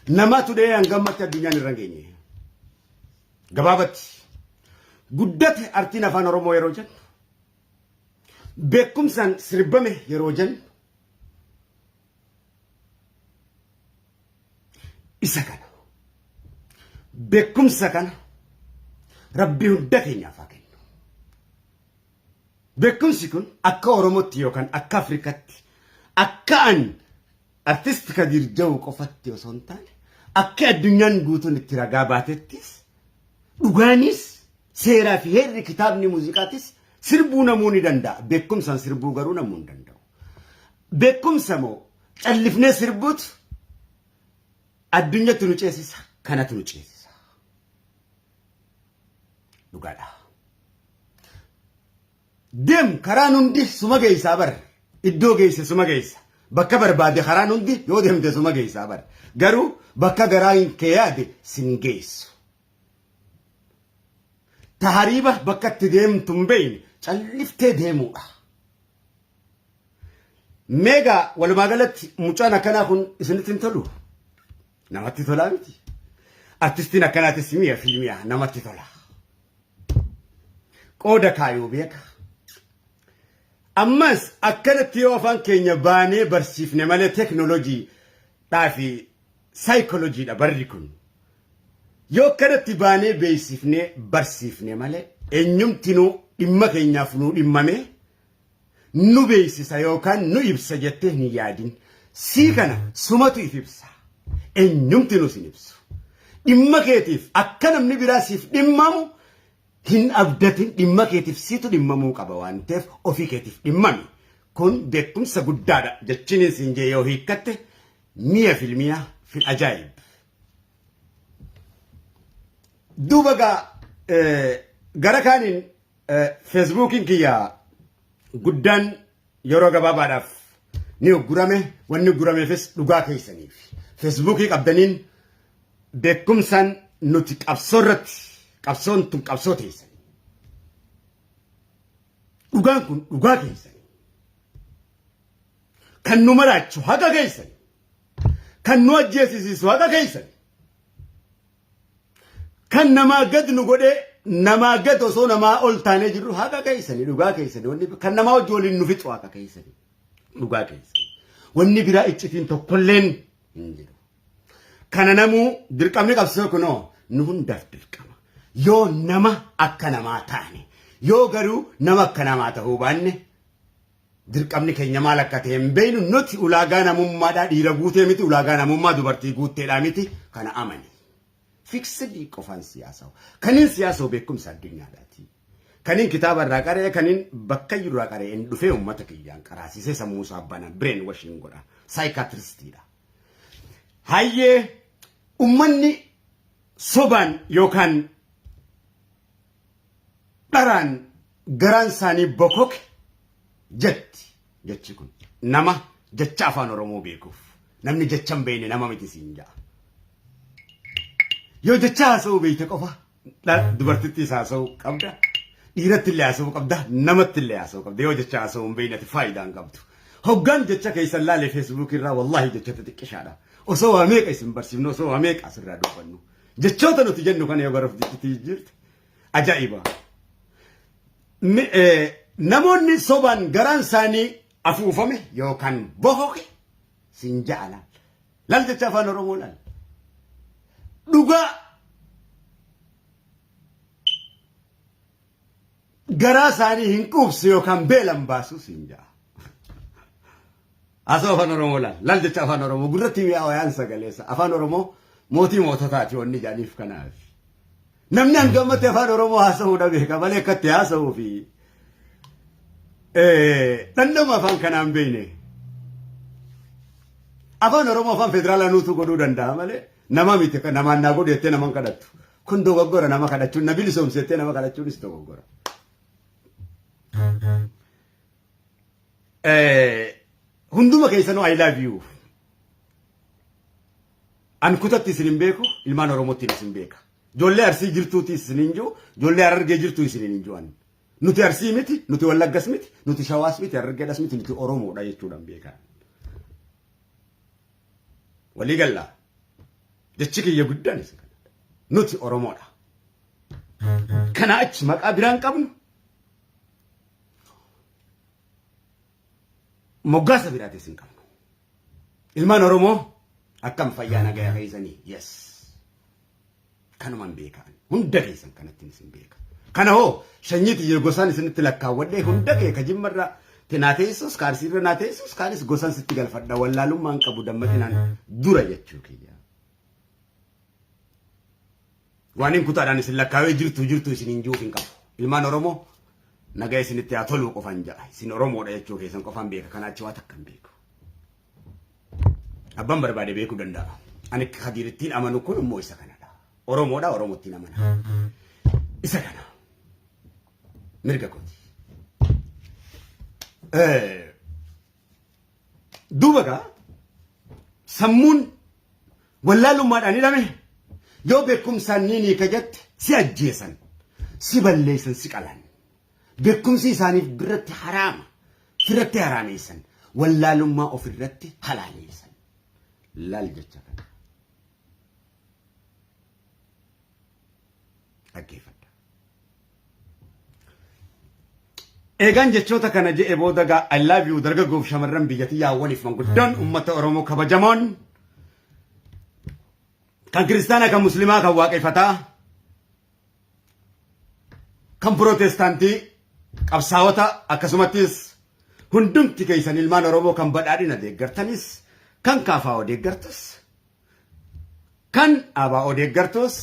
Namatu dhahee hanga ammatti addunyaan irra hin geenye. Gabaabatti guddate artiin afaan Oromoo yeroo jennu beekumsaan sirbame yeroo jennu isa kana beekumsa kana rabbi hunda keenyaaf haa kennu. Beekumsi kun akka Oromootti yookaan akka Afrikaatti akka an artist Kadiir Jawu qofatti osoo hin taane akka addunyaan guutuun itti ragaa baatettis dhugaanis seeraa fi heerri kitaabni muuziqaatis sirbuu namuu ni danda'a. Beekumsaan sirbuu garuu namuu hin danda'u. Beekumsa moo callifnee sirbuutu addunyatti nu ceesisa kanatu nu ceesisa. Dhugaadha. Deem karaan hundi suma geessaa bar. Iddoo geesse suma geessa. Bakka barbaade karaan hundi yoo deemte suma geessaa bar. Garuu bakka garaan kee yaade sin geessu. Tahariiba bakka itti deemtu hin beekne calliftee deemuudha. Meegaa walumaa galatti mucaan akkanaa kun isinitti hin tolu? Namatti tolaa miti. Artistiin akkanaatis mi'a fi mi'a namatti tola. Qooda kaayuu beeka. Ammas akkanatti yoo afaan keenya baanee barsiifne malee teeknooloojii dhaa fi saayikolojiidha barri kun. Yoo akkanatti baanee beeksifnee barsiifne malee eenyumtinuu dhimma keenyaaf nuu dhimmamee nu beeksisa yookaan nu ibsa jettee hin yaadin. Sii kana sumatu if ibsa. Eenyumtinuu sin ibsu. Dhimma keetiif akka namni biraa siif dhimmamu hin abdatin dhimma keetiif siitu dhimmamuu qaba waan ta'eef ofii keetiif dhimmami. Kun beekumsa guddaadha jechiin siin jee yoo hiikkatte mi'a filmiya fil ajaa'ib. Duuba gaa gara kaaniin feesbuukiin kiyya guddaan yeroo gabaabaadhaaf ni uggurame wanni uggurameefis dhugaa keessaniif. Feesbuukii qabdaniin beekumsaan nuti qabsoo irratti qabsoon tun qabsoo teessanii. Dhugaan kun dhugaa keessanii. Kan nu maraachu haqa keessanii. Kan nu ajjeesisiisu haqa keessanii. Kan namaa gad nu godhee namaa gad osoo namaa ol taanee jirru haqa keessanii dhugaa keessanii wanni kan namaa hojii waliin nu fixu haqa keessanii dhugaa keessanii wanni biraa iccitiin tokkolleen hin jiru. Kana namuu dirqamni qabsoo kunoo nu hundaaf dirqama. Yoo nama akka namaa taane yoo garuu nama akka namaa ta'uu baanne Dirqamni keenya maal akka ta'e hin beeknu nuti ulaagaa namummaadhaa dhiira guutee miti ulaagaa namummaa dubartii guutteedhaa miti kana amani. Fiksidii qofaan siyaasa'u. Kaniin siyaasa'u beekumsa addunyaadhaati. Kaniin kitaaba irraa qara'e kaniin bakka irraa qara'e hin dhufee uummata kiyyaan qaraasisee sammuu isaa bana bireen washiin godha. Saayikaatiristiidha. Hayyee uummanni sobaan yookaan dharaan garaan isaanii bokoke jetti jechi kun nama jecha afaan oromoo beekuuf namni jecha hin beekne nama miti siin ja'a. Yoo jecha haasa'uu beekte qofa dubartittiis haasa'uu qabda dhiiratti illee haasa'uu qabda namatti illee haasa'uu qabda yoo jecha haasa'uu hin beekne ati faayidaa hin qabdu. Hoggaan jecha keessan laalee feesbuukii irraa wallaahi jecha xixiqqishaadha. Osoo waa meeqa isin barsiifnu osoo waa meeqa asirraa dubbannu. Jechoota nuti jennu kana yoo gara ofiitti jijjiirte ajaa'iba. Namoonni sobaan garaan isaanii afuufame yookaan bohoke siin ja'a laal. Laal jecha afaan Oromoo laal. Dhugaa garaa isaanii hin quubsu yookaan beelan baasu siin ja'a. Haasawaa afaan Oromoo laal. Laal jecha afaan Oromoo gurratti mi'aawayaan sagaleessa. Afaan Oromoo mootii moototaati wanni jedhaniif kanaaf. Namni hangammatti afaan Oromoo haasa'uu dhabe malee akkatti haasa'uu fi dhandhama afaan kanaan beekne. Afaan Oromoo afaan federaalaa nuutu godhuu danda'a malee nama miti namaan naa godhu jettee naman kadhattu. Kun dogoggora nama kadhachuun na bilisoomsi jettee nama kadhachuunis dogoggora. Hunduma keessanuu I love you. An kutatti isin hin beeku, ilmaan Oromootiin isin beeka. Ijoollee Arsii jirtuuti isin hin jiru, ijoollee Harargee jirtu isin hin jiru. Nuti Arsii miti, nuti Wallaggas miti, nuti Shawaas miti, Harargeedhas miti, nuti Oromoodha jechuudhaan beekan. Walii gallaa. Jechi kiyya guddaan isa kanadha. Nuti Oromoodha. Kana achi maqaa biraan qabnu moggaasa biraatis hin qabnu. Ilmaan Oromoo akkam fayyaa nagaya keessanii? Yes. Kanuman beekaan hunda keessan kanatti isin beeka. Kana hoo sanyii tiyya gosaan isinitti lakkaawwadhee hunda kee ka jimmarra naa teessus ka arsiirra naa teessus kaanis gosaan sitti galfadha wallaalummaan qabu dammaqinaan dura jechuu kiyya. Waan hin kutaadhaan isin lakkaawee jirtu jirtu isin hin juuf hin qabu. Ilmaan Oromoo nagaa isinitti haa toluu qofan ja'a. Isin Oromoodha jechuu keessan qofaan beeka. Kanaa achi waa takka hin beeku. Abbaan barbaade beekuu danda'a. Ani Kadiirittiin amanu kun immoo isa kanadha. Oromoodha Oromottiin amana. Isa kana. Mirga kooti. Duuba gaa sammuun wallaalummaadhaan hidhame yoo beekumsaan ni niika jette si ajjeesan, si balleessan, si qalan. Beekumsi isaaniif biratti haraama, firratti haraameessan, wallaalummaa ofirratti halaaleessan. Laal jecha kana. Dhaggeeffadha. Eegaan jechoota kana je'e booda gaa I love you dargaggoof shamarran biyya tiyyaawwaniif manguddoon uummata Oromoo kabajamoon kan kiristaanaa kan muslimaa kan waaqeffataa kan pirootestaantii qabsaa'ota akkasumattis hundumti keessan ilmaan Oromoo kan badhaadhina deeggartanis kan KFO deeggartus kan ABO deeggartus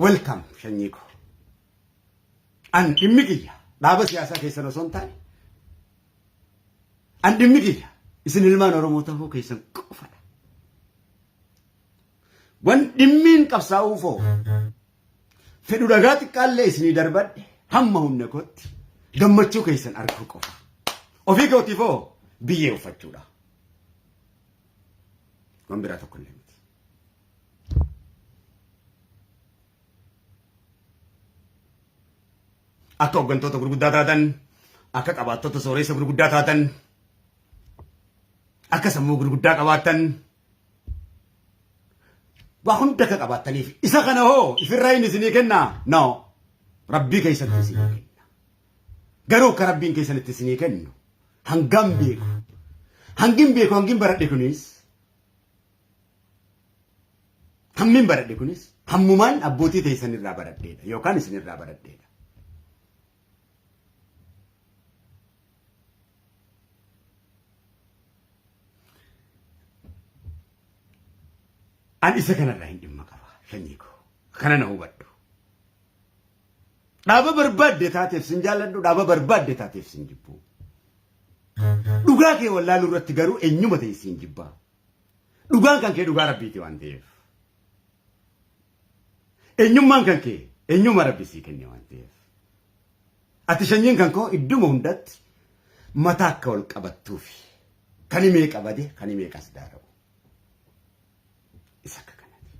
welcome sanyii koo. An dhimmi kiyya dhaaba siyaasaa keessan osoo hin taane an dhimmi kiyya isin ilmaan Oromoo ta'uu keessan qofadha. Wan dhimmiin qabsaa'uufoo fedhu dhagaa xiqqaallee isinii darbadhe hamma humna kootti gammachuu keessan arguu qofa. Ofii kootiifoo biyyee uffachuudha. Waan biraa tokko illee miti. Akka hooggantoota gurguddaa taatan, akka qabaattota sooressa gurguddaa taatan, akka sammuu gurguddaa qabaattan, waa hunda akka qabaattaniif isa kana hoo ifirraa inni isinii kennaa? No. Rabbii keessatti isinii kenna. Garuu akka rabbiin keessanitti isinii kennu hangam beeku. Hangin beeku hangin baradhe kunis hammin baradhe kunis hammumaan abbootii teessan irraa baradheedha yookaan isin irraa baradheedha. An isa kanarraa hin dhimma qaba sanyii koo. Kana na hubadhu. Dhaaba barbaadde taateef sin jaalladhu, dhaaba barbaadde taateef sin jibbu. Dhugaa kee wallaaluu irratti garuu eenyuma ta'e sin jibbaa. Dhugaan kan kee dhugaa rabbiiti waan ta'eef. Eenyummaan kan kee eenyummaa rabbi sii kenne waan ta'eef. Ati sanyiin kan koo idduma hundatti mataa akka ol qabattuufi kan himee qabade kan himee qas daara'u. Isa akka kanaati.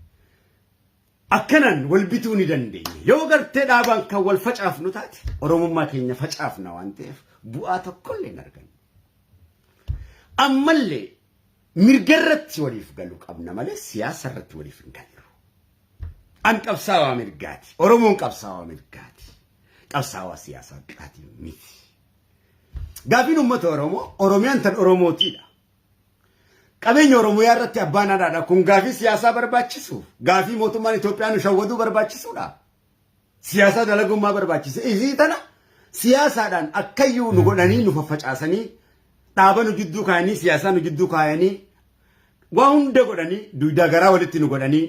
Akkanaan wal bituu ni dandeenya. Yoo gartee dhaabaan kan wal facaafnu taate Oromummaa keenya facaafna waan ta'eef bu'aa tokkollee hin argannu. Ammallee mirga irratti waliif galu qabna malee siyaasa irratti waliif hin gallu. An qabsaawaa mirgaati. Oromoon qabsaawaa mirgaati. Qabsaawaa siyaasaa qaati miti. Gaafiin uummata Oromoo Oromiyaan tan Oromootiidha. Qabeenya Oromiyaa irratti abbaan haadhaadha. Kun gaafii siyaasaa barbaachisu. Gaafii mootummaan Itoophiyaa nu shawwaduu barbaachisuudha. Siyaasaa dalagummaa barbaachise. Isii tana siyaasaadhaan akkayyuu nu godhanii nu faffacaasanii dhaaba nu jidduu kaayanii siyaasaa nu jidduu kaayanii waa hunda godhanii duydaa garaa walitti nu godhanii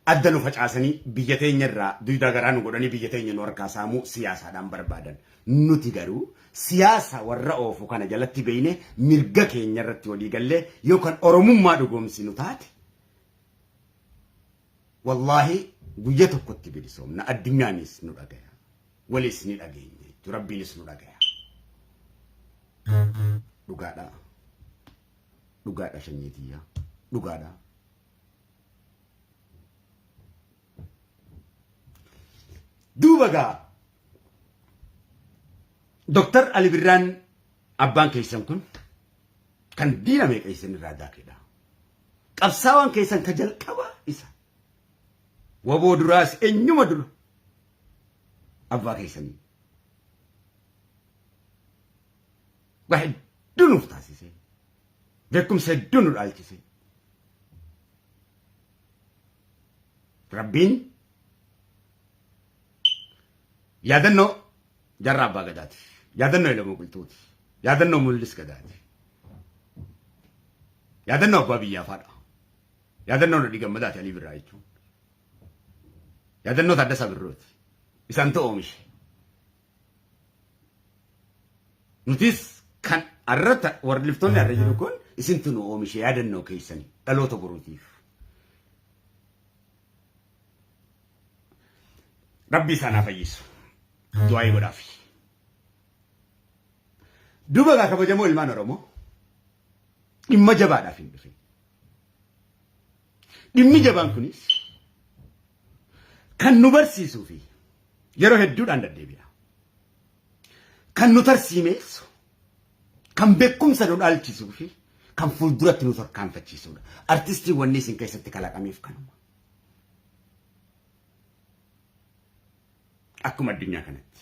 adda nu facaasanii biyya teenya irraa duydaa garaa nu godhanii biyya teenya nu harkaa saamuu siyaasaadhaan barbaadan. Nuti garuu siyaasa warra oofu kana jalatti beeyne mirga keenya irratti walii gallee yookaan Oromummaa dhugoomsinu taate wallaahi guyya tokkotti bilisoomna addunyaanis nu dhagaya walis ni dhageenya jechuudha rabbiinis nu dhagaya. Dhugaadha. Dhugaadha sanyii tiyya. Dhugaadha. Duuba gaa Doktar Ali Birraan abbaan keessan kun kan diina meeqa isin irraa daakedha. Qabsaawaan keessan ka jalqaba isa. Waboo duraas eenyuma dura abbaa keessanii. Waa hedduu nuuf taasise. Beekumsa hedduu nu dhaalchise. Rabbiin yaadannoo Jaarraa Abbaa Gadaati. Yaadannoo Elemoo Qilxuuti. Yaadannoo Mul'is Gadaati. Yaadannoo Abbaa Biyyaa faadha. Yaadannoo Nadhii Gammadaati Alii Birraa jechuun. Yaadannoo Taaddasaa Birruuti. Isaantu oomishe. Nutis kan har'a warri liftoonni har'a jiru kun isintu nu oomishe yaadannoo keessani dhaloota boruutiif. Rabbi isaan haa fayyisu. Du'aayii godhaafi. Duuba gaa kabajamoo ilmaan Oromoo dhimma jabaadhaaf hin dhufin. Dhimmi jabaan kunis kan nu barsiisuu fi yeroo hedduudhaan deddeebi'a. Kan nu tarsiimeessu, kan beekumsa nu dhaalchisuu fi kan fuulduratti nu tarkaanfachiisudha. Artistiin wanni isin keessatti kalaqameef kanuma. Akkuma addunyaa kanatti.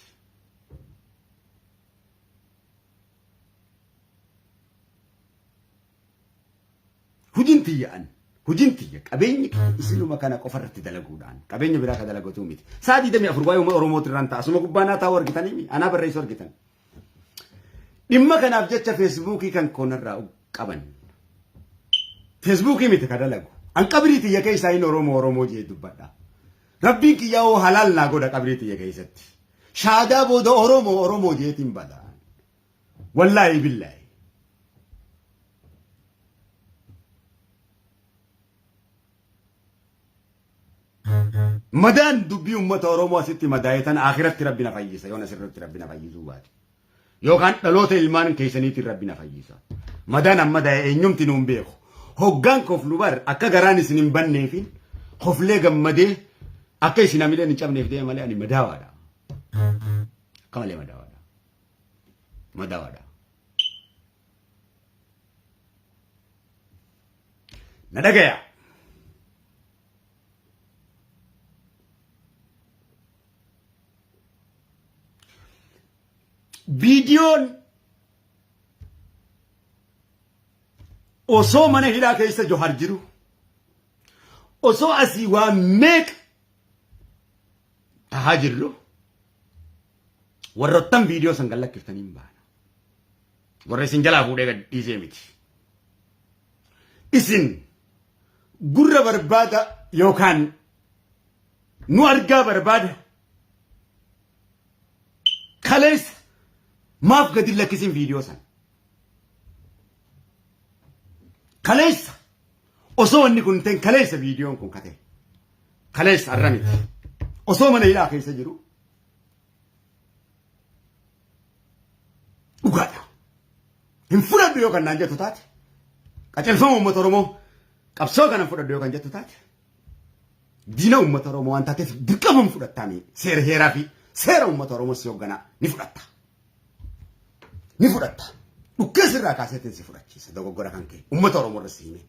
Hujiin tiyya an hujiin tiyya qabeenyi kiyya isinuma kana qofa irratti dalaguudhaan qabeenya biraa ka dalagatuu miti. Sa'a 24 waa'ee uummata Oromooti irraan ta'a. Asuma gubbaa naa taa'u argitanii anaa barreessu argitan. Dhimma kanaaf jecha feesbuukii kan koonarraa qaban. Feesbuukii miti ka dalagu. An qabrii tiyya keessaa hin Oromoo Oromoo jee dubbadha. Rabbiin kiyyaa hoo halaal naa godha qabrii tiyya keessatti. Shaadaa booda Oromoo Oromoo jeetiin bada. Wallaahi billaahi. Madaan dubbii uummata Oromoo asitti madaa'e tana akhiratti rabbi na fayyisa yoon asirratti rabbi na fayyisuu baate. Yookaan dhaloota ilmaan keessaniitiin rabbi na fayyisa. Madaan amma madaa'e eenyumti nuun beeku. Hoggaan koflu bar akka garaan isin hin banneefin koflee gammadee akka isin hamileen hin cabneef deema malee ani madaawaadha. Akka malee madaawaadha. Madaawaadha. Na dhagaya. Viidiyoon osoo mana hidhaa keessa Johar jiru osoo asii waa meeqa tahaa jirru warroottan viidiyoo san gad lakkiftanii hin baana. Warra isin jalaa fuudhee gad dhiisee miti. Isin gurra barbaada yookaan nu argaa barbaada kaleessa maaf gadi hin lakkisin viidiyoo san. Kaleessa osoo wanni kun ta'in kaleessa viidiyoon kun kate. Kaleessa har'a miti. Osoo mana hidhaa keessa jiru dhugaadha. Hin fudhadhu yoo kan naan jettu taate qajeelfama uummata Oromoo qabsoo kana fudhadhu yoo kan jettu taate diina uummata Oromoo waan taateef dirqama hin fudhattaami seera heeraa fi seera uummata Oromoo si hoogganaa ni fudhatta. Ni fudhatta. Dhukkee sirraa kaaseetiin si fudhachiisa dogoggora kan kee uummata Oromoo irra si hime.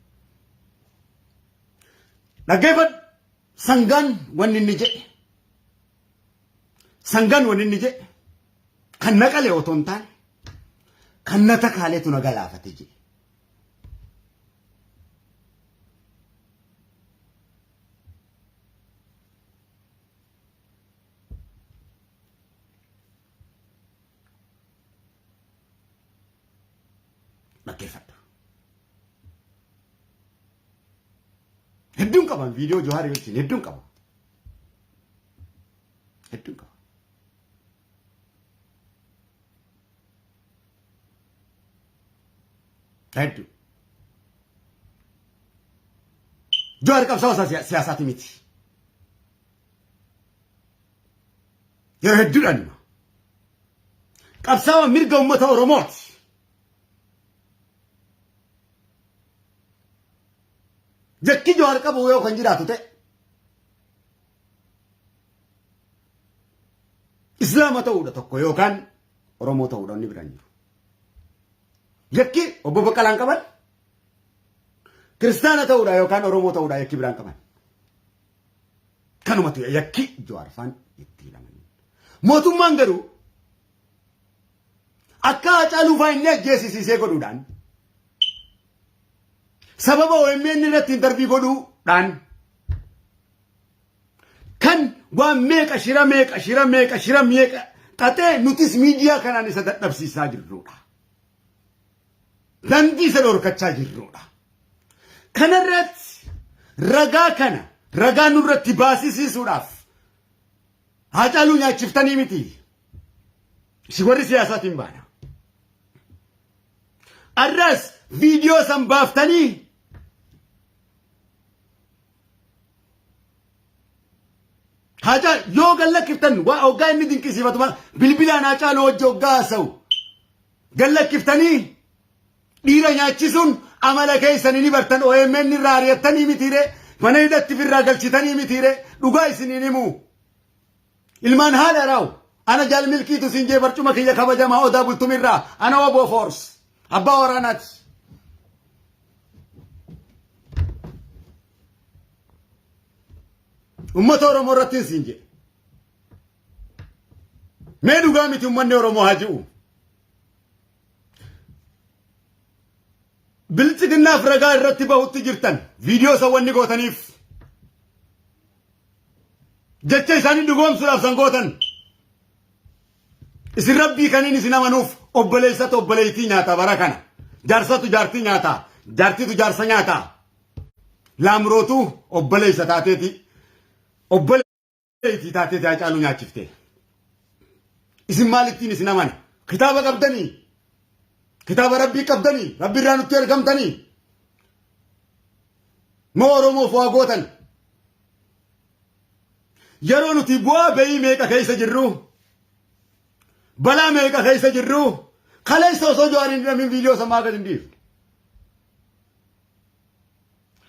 Dhaggeeffadhu sangaan wanni inni jedhe sangaan wanni inni jedhe kan na qale otoo hin taane kan na takaaleetu na galaafate jedhe. Dhaggeeffadhu. Hedduun qaban viidiyoo Johaar wajjin hedduun qaba. Hedduun qaba. Hedduu. Johaar qabsaa'aa siyaasaati miti. Yeroo hedduudhaan hima. Qabsaa'aa mirga uummata Oromooti. Jakki Jawaar qabu yoo kan jiraatu ta'e Islaama ta'uudha tokko yookaan Oromoo ta'uudha inni biraan jiru. Yakki obbo Baqqalaan qaban kiristaana ta'uudha yookaan Oromoo ta'uudha yakki biraan qaban. Kanumatu yakki Jawaar faan itti hidhaman. Mootummaan garuu akka Haacaaluu faa inni ajjeesisiisee godhuudhaan sababa OMN irratti intarvii godhuudhaan kan waan meeqa shira meeqa shira meeqa shira meeqa xaxee nutis miidiyaa kanaan isa dadhabsiisaa jirrudha. Dandii isa dhorkachaa jirrudha. Kanarratti ragaa kana ragaa nurratti baasisiisuudhaaf Haacaaluu nyaachiftanii miti. Isin warri siyaasaatiin baana. Arras viidiyoo san baaftanii Haacaaluu yoo gallakkiftan waa hoggaa inni dinqisiifatu maal bilbilaan Haacaaluu hojii hoggaa haasa'u gallakkiftanii dhiira nyaachisuun amala keessanii ni bartan OMN irraa ari'attanii mitiire mana hidhatti irraa galchitanii mitiire dhugaa isiniin himu. Ilmaan haadha raawu ana jaal milkiitu siin jee barcuma kiyya kabajamaa odaa bultumirraa ana waboo foors abbaa waraanaati. Uummata Oromoo irratti siin jedhe. Mee dhugaa miti uummanni Oromoo haa ji'u. Biltsiginnaaf ragaa irratti bahutti jirtan viidiyoo isa wanni gootaniif jecha isaanii dhugoomsuudhaaf san gootan. Isin rabbii kaniin isin amanuuf obboleessatu obboleettii nyaata bara kana. Jaarsatu jaartii nyaata. Jaartiitu jaarsa nyaata. Laamrootu obboleessa taateeti. Obboleettii taateeti Haacaaluu nyaachifte. Isin maalittiin isin amana? Kitaaba qabdanii? Kitaaba rabbii qabdanii? Rabbi irraa nutti ergamtanii? Moo Oromoof waa gootan? Yeroo nuti bu'aa bayii meeqa keessa jirru, balaa meeqa keessa jirru, kaleessa osoo Jawaar hin hidhamin viidiyoo samaa gad hin dhiifne.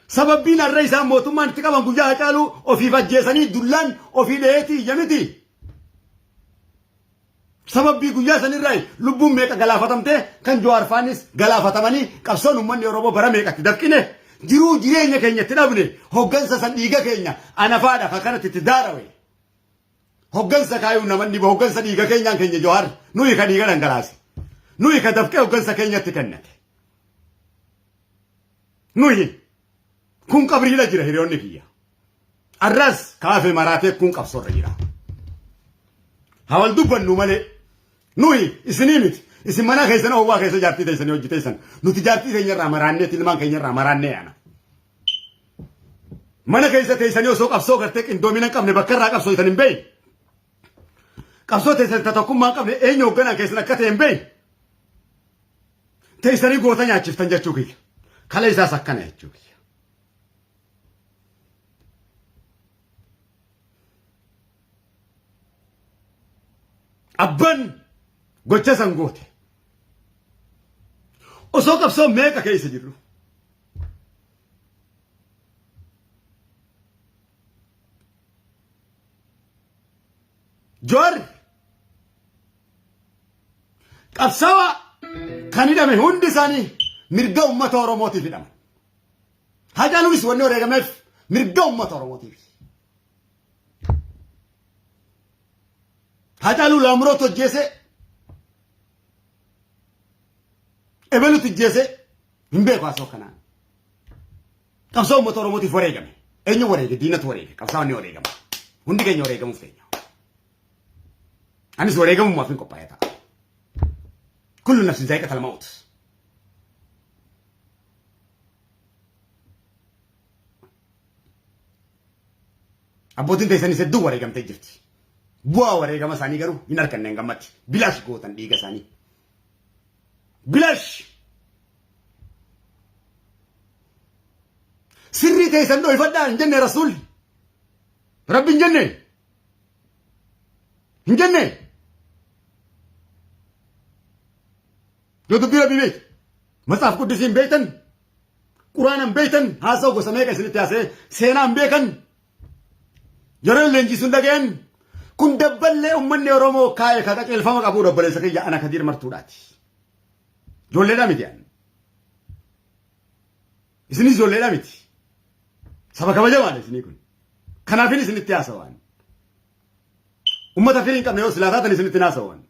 Sababbiin har'a isaan mootummaan itti qaban guyyaa Hacaaluu ofiif ajjeesanii dullaan ofii dheetii iyya miti. Sababbii guyyaa sanirraa lubbuun meeqa galaafatamtee kan Jawaar faanis galaafatamanii qabsoon uummanni Oromoo bara meeqatti dafqine jiruu jireenya keenya itti dhabne hoggansa san dhiiga keenya anafaadha kan kanatti itti daarawe. Hoggansa kaayuu naman dhiba hoggansa dhiiga keenyaan keenya Jawaar nuyi ka dhiiga dhangalaase. Nuyi ka dafqee hoggansa keenyatti kennate. Nuyi kun qabriidha jira hiriyoonni kiyya. Arras kaafe maraatee kun qabsoorra jira. Hawal dubbannu malee nuyi isinii miti. Isin mana keessan oowwaa keessa jaartii teessanii hojii teessan. Nuti jaartii keenya irraa maraannee ilmaan keenya irraa maraannee yaana. Mana keessa teessanii osoo qabsoo gartee qindoomina hin qabne bakka irraa qabsoo hin beekne. Qabsoo teessan ta tokkummaa hin qabne eenyu hoogganaan keessan akka ta'e hin beekne. Teessanii goota nyaachiftan jechuu kiyya. Kala isaas akkana jechuu kiyya. Abbaan gocha san goote. Osoo qabsoo meeqa keessa jirru. Joorri qabsaawaa kan hidhame hundi isaanii mirga uummata Oromootiif hidhaman. Hacaaluunis wanni wareegameef mirga uummata Oromootiif. Hacaaluu Laamrootu ajjeese ebelutu ajjeese hin beeku haasoo kanaan. Qabsoo uummata Oromootiif wareegame. Eenyu wareege? Diinatu wareege. Qabsaa'onni wareegama. Hundi keenya wareegamuuf teenya. Anis wareegamumaaf hin qophaa'e ta'a. Kullu nafsin zaa'iqatal mawt. Abbootiin teessanis hedduu wareegamtee jirti. Bu'aa wareegama isaanii garuu hin arganne hin gammatti. Bilaash gootan dhiiga isaanii. Bilaash! Sirrii teessan dhoyfadhaa hin jenne rasuulli. Rabbi hin jenne. Hin jenne. Yoo dubbii rabbii beektu. Matsaaf quddisiin beektan. Quraanan beektan haasa'u gosa meeqa isinitti haasa'e seenaan beekan. Yeroo leenjisuun dhaga'an kun dabballee uummanni Oromoo kaa'e ka qajeelfama qabu obboleessa kiyya ana Kadiir Martuudhaati. Ijoolleedhaa miti ani. Isinis ijoolleedhaa miti. Saba kabajamaadha isinii kun. Kanaafin isinitti haasawaan. Ummata firii hin qabne yoo silaa taatan isinitti haasawaan.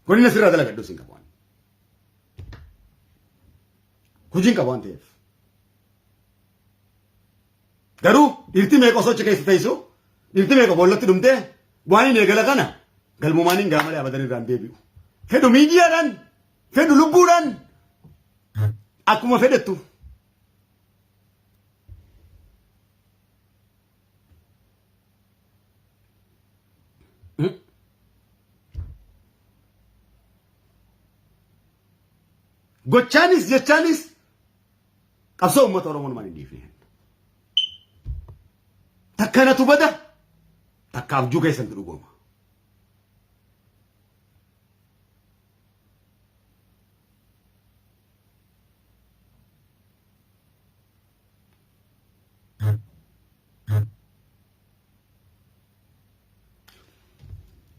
Godina sirraa dalagadhu isin qabu. Hojiin qabu waan ta'eef. Garuu dhiirti meeqa osoo achi keessa teessu dhiirti meeqa boollatti dhumtee waan hin eegala kana galmumaan hin gaamalee abadan irraan deebi'u. Fedhu miidiyaadhaan fedhu lubbuudhaan akkuma fedhettu. Gochaanis jechaanis qabsoo uummata Oromoo numaan hin dhiifne. Takka natu bada takka abjuu keessantu dhugooma.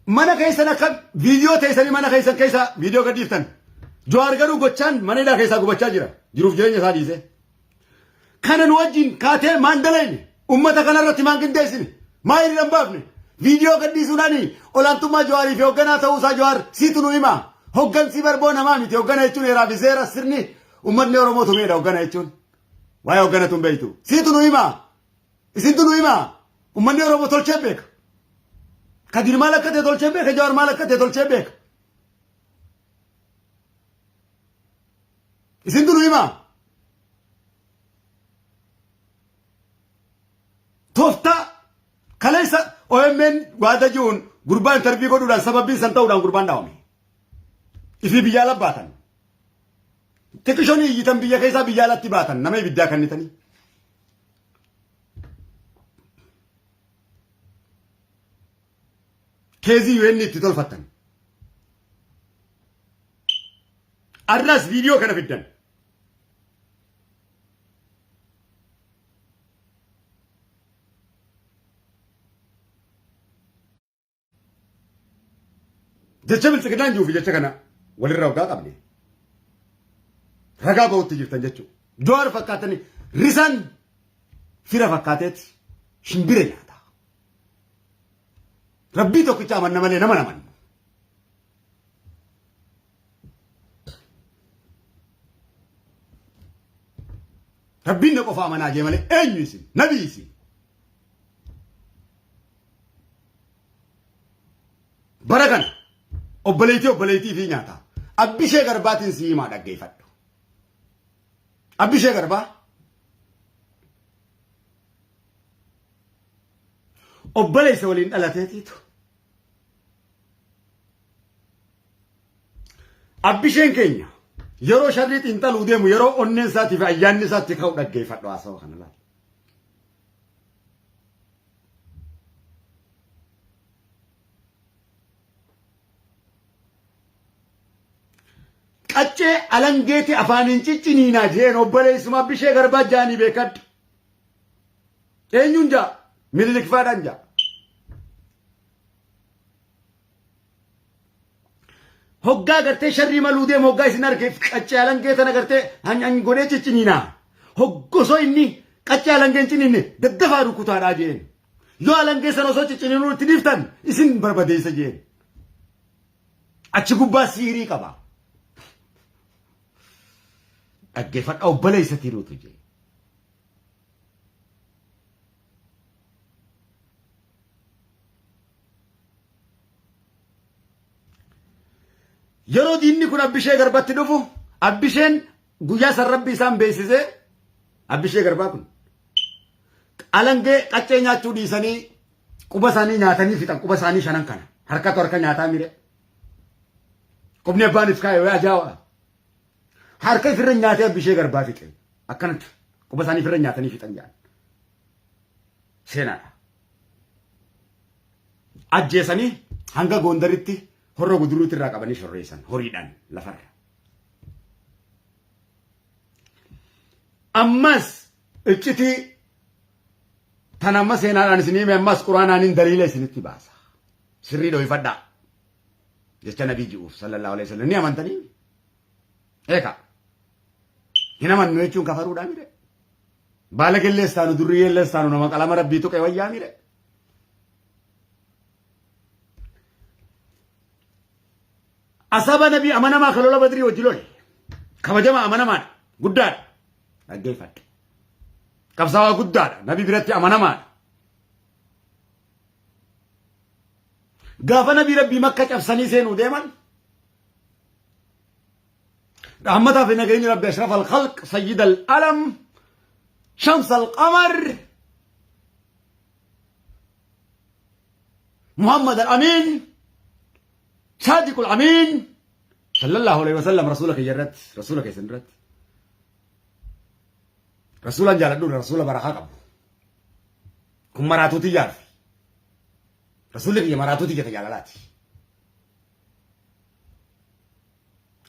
Mana keessan akka viidiyoo teessanii mana keessan keessa viidiyoo gad dhiiftan. Jawaar garuu gochaan mana hidhaa keessaa gubachaa jira. Jiruuf jireenya isaa dhiisee. Kana nu wajjin kaatee maan dalayne ummata kana irratti maan qindeessine maa hiriira hin baafne viidiyoo gad dhiisuudhaan olaantummaa Jawaarii fi hoogganaa ta'uu isaa Jawaar siitu nu hima. Hoggansi barboo namaa miti hoggana jechuun heeraa fi seera sirni ummatni Oromoo tumeedha hoggana jechuun. Waa'ee hoggana tun beektu. Siitu nu hima. Isintu nu hima. Ummanni Oromoo tolchee beeka. Kadir maal akka ta'e tolchee beeka. Jawaar maal akka ta'e tolchee beeka. Isintu nu hima. Tooftaa kaleessa OMN waada jiruun gurbaa intarvii godhuudhaan sababii san ta'uudhaan gurbaan dhaawame. Ifii biyyaa ala baatan. Xiqishoon iyyitan biyya keessaa biyya alatti baatan nama ibiddaa kennitanii. Keezii UN itti tolfattan. Arraas viidiyoo kana fiddan. Jecha biltsiginnaan jiruufi jecha kana walirra waggaa qabne. Ragaa bahutti jirtan jechuudha. Jawaar fakkaatanii risaan fira fakkaateeti shimbira nyaata. Rabbii tokkicha amanna malee nama namannu. Rabbiin na qofa amanaa jee malee eenyu isin nabii isin. Bara kana obboleettii obboleettii fi nyaata. Abbishee Garbaatiin si himaa dhaggeeffadhu. Abbishee Garbaa obboleessa waliin dhalateetiitu. Abbisheen keenya yeroo sharrii xiinxaluu deemu yeroo onneen isaatii fi ayyaanni isaatti ka'u dhaggeeffadhu haasawa kana laala. Qaccee alangeeti afaaniin cicciniinaa jeen obboleessuma Abbishee Garbaa jaanii beekadhu. Eenyuun jaa? Minilik faadhaan jaa. Hoggaa gartee sharrii maluu deemu hoggaa isin arge qaccee alangee tana gartee hanyan godhee cicciniinaa. Hoggosoo inni qaccee alangee hin ciniinne daddafaa rukutaadhaa jeen. Yoo alangee sana osoo cicciniinuu itti dhiiftan isin barbadeessa jeen. Achi gubbaa siirii qaba. Dhaggeeffadha obboleessa tiruutu jee. Yeroo diinni kun Abbishee Garbatti dhufu Abbisheen guyyaa san rabbi isaan beeksisee Abbishee Garbaa kun alangee qaccee nyaachuu dhiisanii quba isaanii nyaatanii fixan quba isaanii shanan kana harkatu harka nyaataa mire qubni abbaan if kaa'e ajaa'aa harka ifirra nyaatee Abbishee Garbaa fixe akkanatti quba isaanii ifirra nyaatanii fixan jedhan seenaadha. Ajjeesanii hanga Gondaritti horroo guduruutti irraa qabanii shorreessan horiidhaan lafarra. Ammas iccitii tan amma seenaadhaan isin hime ammas quraanaanin daliila isinitti baasa. Sirrii dhoyfadhaa. Jecha nabii ji'uuf sallallahu alaihi wasallam ni amantanii? Eeka. Hin amannu jechuun kafaruudhaa mire. Baalagellees taanu durriyyeellees taanu nama qalama rabbii tuqe wayyaa mire. Asaba nabii amanamaa kan lola badrii wajji lole. Kabajama amanamaadha. Guddaadha. Dhaggeeffadhu. Qabsaawaa guddaadha. Nabii biratti amanamaadha. Gaafa nabii rabbii makka cabsanii seenuu deeman rahmataa fi nageenyi rabbi ashraf al-khalq sayyid al-alam shams al-qamar Muhammad al-Amin Sadiq al-Amin sallallahu alaihi wasallam rasuula kiyya irratti rasuula keessan irratti rasuulaan jaaladhuun rasuula barakaa qabu kun maraatuu tiyyaaf rasuulli kiyya maraatuu tiyya jaalalaati.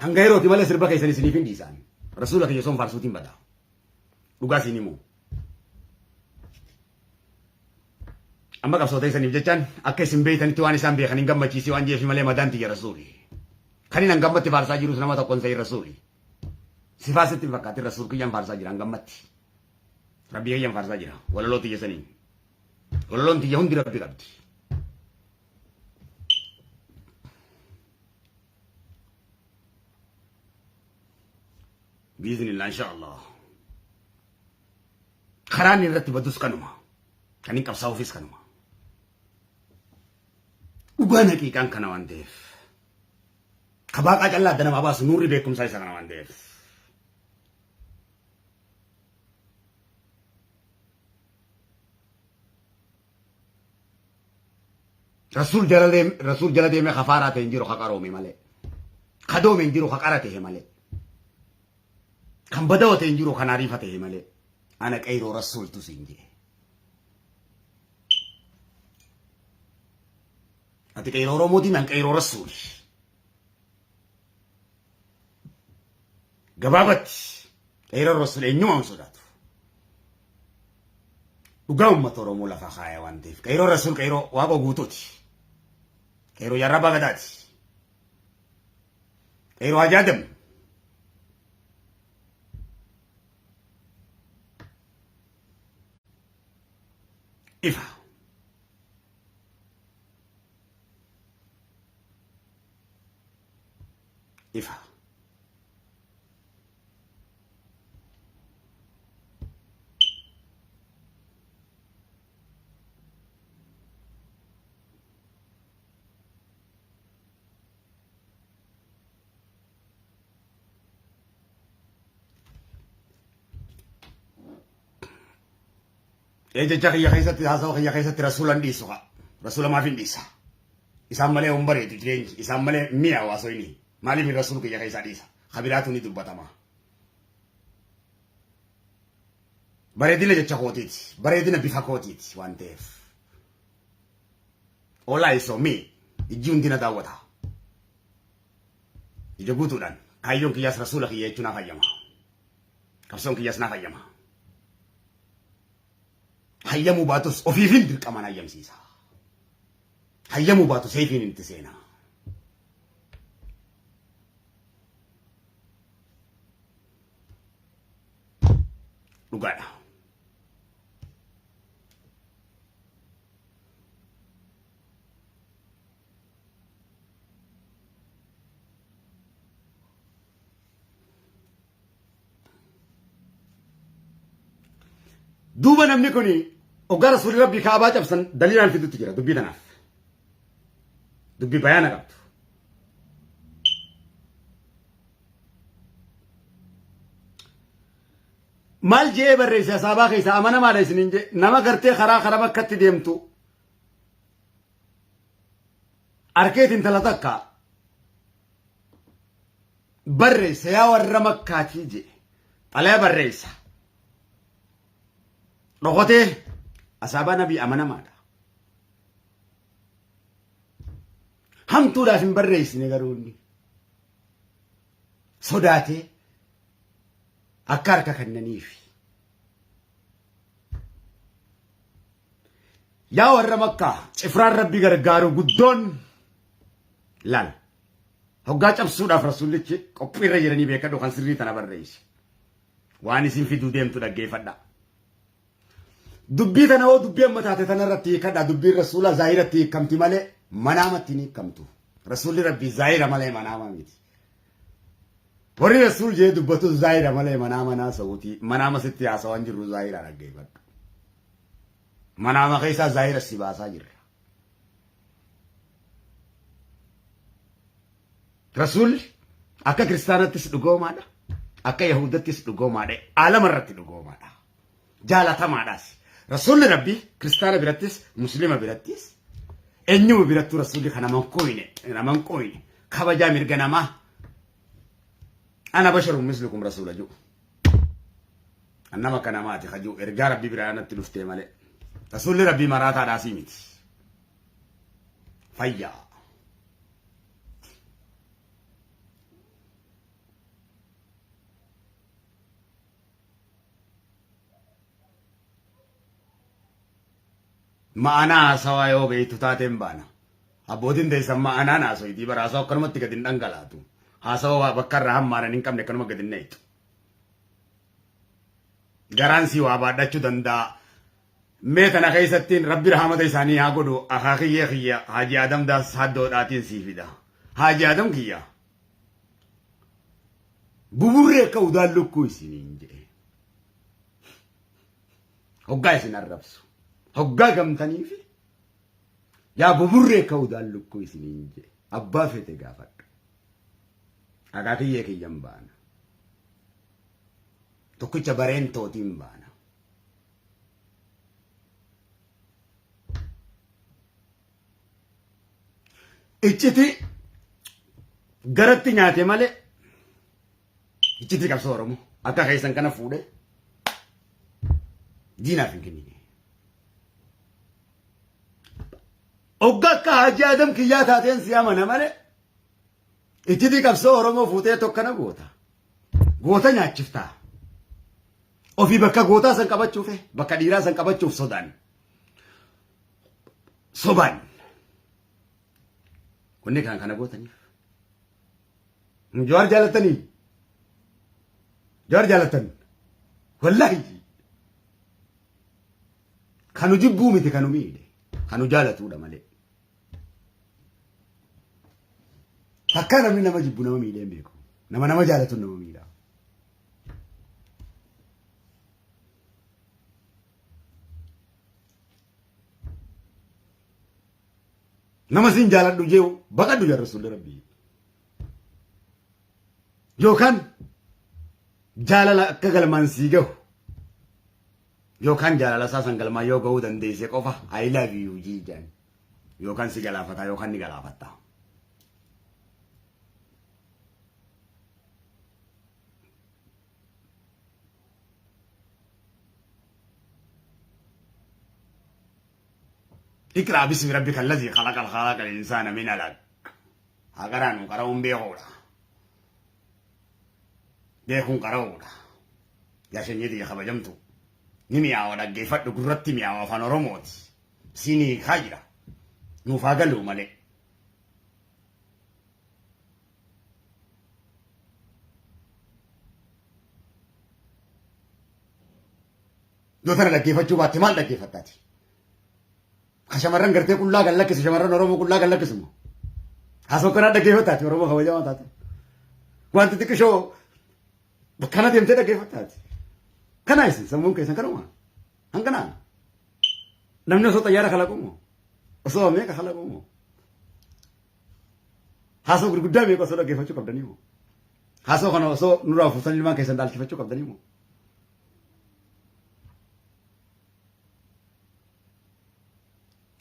Hanga yerooti malee sirba keessan isiniif hin dhiisaan. Rasuula kiyya soon faarsuutiin bada. Dhugaa siin himu. Amma qabsoo teessaniif jechaan akka isin beeytanitti waan isaan beekan hin gammachiisii waan jeefi malee madaan tiyya rasuuli. Kan inni hangammatti faarsaa jirus nama tokkoon ta'in rasuuli. Sifaa sitti hin fakkaatin rasuul kiyyaan faarsaa jira hangammatti. Rabbii kiyyaan faarsaa jira. Walaloo tiyya saniin. Walaloon tiyya hundi rabbi qabdi. Biiznillah insha Allah. Karaan inni irratti badus kanuma. Kan hin qabsaa'uufis kanuma. Dhugaan haqiiqaan kana waan ta'eef. Kabaaqaa callaa adda namaa baasu nuurri beekumsaa isa kana waan ta'eef. Rasuul jala deeme Rasuul jala deemee kafaaraa ta'e hin jiru ka qaroome malee. Ka doome hin jiru ka qara ta'e malee. Kan badawa ta'e hin jiru kan ariifa ta'e malee. Ana qeyroo Rasuultu siin jedhe. Ati qeyroo Oromootiin an qeyroo Rasuuli. Gabaabatti qeyroo Rasuul eenyumaa hin sodaatu. Dhugaa uummata Oromoo lafa kaaya waan ta'eef qeyroo Rasuul qeyroo Waaqoo guutuuti. Qeyroo Jaarraa Abbaa Gadaati. Qeyroo Hajii Adam. Ifa. Ifa. Ee jecha kiyya keessatti haasawa kiyya keessatti rasuula hin dhiisu kaa. Rasuula maaf hin dhiisa? Isaan malee hin bareedu jireenyi. Isaan malee mi'a hawaasoyni. Maaliif hin rasuul kiyya keessaa dhiisa? Kabiraatu ni dubbatama. Bareedina jecha kootiiti. Bareedina bifa kootiiti waan ta'eef. All eyes on me. Ijji hundi na daawwata. Ija guutuudhaan kaayyoon kiyyaas rasuula kiyya jechuun naaf hayyama. Qabsoon kiyyaas naaf hayyama. Hayyamuu baatus ofiifin dirqamaan hayyamsiisa. Hayyamuu baatu seefiin itti seena. Dhugaadha. Duuba namni kun hoggaa rasuulli rabbii kaabaa cabsan daliilaan fidutti jira dubbii tanaaf. Dubbii bayaana qabdu. Maal je'ee barreesse asaabaa keessa amanamaadha isiniin jee nama gartee karaa karaa bakkatti deemtu arkeet intala takka barreessa yaa warra makkaatii jedhe xalaya barreessa dhokotee asaabaa nabii amanamaadha. Hamtuudhaaf hin barreessine garuu inni sodaatee akka harka kennaniifi. Yaa warra makkaa cifraan rabbi gargaaru guddoon laal. Hoggaa cabsuudhaaf rasuullichi qophiirra jiranii beekadhu kan sirrii tana barreesse. Waan isin fiduu deemtu dhaggeeffadha. Dubbii tana hoo dubbii amma taate tana irratti hiikadha. Dubbiin rasuula zaahiratti hiikamti malee manaamatti hin hiikamtu. Rasuulli rabbii zaahira malee manaama miti. Warri rasuul jee dubbatu zaahira malee manaama naasa'uuti. Manaama sitti haasawaan jirru zaahira dhaggeeffadhu. Manaama keessaa zaahira si baasaa jirra. Rasuulli akka kiristaanattis dhugoomaadha. Akka yahudattis dhugoomaadha. Aalama irratti dhugoomaadha. Jaalatamaadhaas. Rasuulli Rabbii kiristaana birattis muslima birattis eenyuma birattuu rasuulli kan naman qooyne naman qooyne kabajaa mirga namaa ana basharun mislukum rasuula ji'u. Nama akka namaati ka ji'u ergaa Rabbii biraa natti dhuftee malee. Rasuulli Rabbii maraataadhaasii miti. Fayyaa. Ma'anaa haasawaa yoo beektu taateen baana. Abbootiin teessan ma'anaan haasoyti bara haasawa akkanumatti gadi hin dhangalaatu. Haasawa bakka irraa hammaaran hin qabne akkanuma gadi hin naqxu. Garaan sii waa baadhachuu danda'a. Mee tana keessattiin rabbi rahamata isaanii haa godhu akaakiyyee kiyya Haaji Adam Daas haddoodhaatiin sii fida. Haaji Adam kiyya. Buburree akka udaan lukkuu isiniin jedhe. Hoggaa isin arrabsu. Hoggaa gamtaniifi yaa buburree akka udaan lukkuu isiniin jedhe. Abbaa fete gaafadhu. Akaakiyyee kiyyan baana. Tokkicha bareentootiin baana. Icciti garatti nyaate malee iccitii qabsoo Oromoo akka keessan kana fuudhee diinaaf hin kennine. Ogga akka Haaji Adam kiyyaa taateen si amana malee iccitii qabsoo Oromoo fuutee tokkana goota. Goota nyaachiftaa. Ofii bakka gootaa san qabachuuf bakka dhiiraa san qabachuuf sodaan. Sobaan. Wanni kan kana gootaniif. Jawaar jaalattanii? Jawaar jaalattan? Wallaahi. Kanu jibbuu miti kanu miidhe. Kanu jaalatuudha malee. Takkaa namni nama jibbu nama miidhee hin beeku. Nama nama jaalatu nama miidha. Nama siin jaaladhu jeewu baqadhu yaa Rasuulli Rabbii. Yookaan jaalala akka galmaan sii gahu yookaan jaalala isaa san galmaan yoo gahuu dandeesse qofa I love you jii jedhan yookaan si galaafataa yookaan ni galaafatta. Iqraa bismi rabbika allazii khalaqal khalaqal insaana min alaq. Haa qaraanu qara'uun beekuudha. Beekuun qara'uudha. Yaa shanyii tiyya kabajamtu. Ni mi'aawa dhaggeeffadhu gurratti mi'aawa afaan Oromooti. Siin hiikaa jira. Nuuf haa galuu malee. Yoo tana dhaggeeffachuu baatte maal dhaggeeffattaati? Ka shamarran gartee qullaa kan lakkisu shamarran Oromoo qullaa kan lakkisu immoo. Haasoo kanaa dhaggeeffattaati Oromoo kabajamaa taate. Wanti xiqqishoo kana deemtee dhaggeeffattaati. Kana isin sammuun keessan kanuma. Hanganaa. Namni osoo xayyaara kalaqu moo? Osoo meeqa kalaqu moo? Haasoo gurguddaa meeqa osoo dhaggeeffachuu qabdanii moo? Haasoo kana osoo nurraa fuutanii ilmaan keessan dhaalchifachuu qabdanii moo?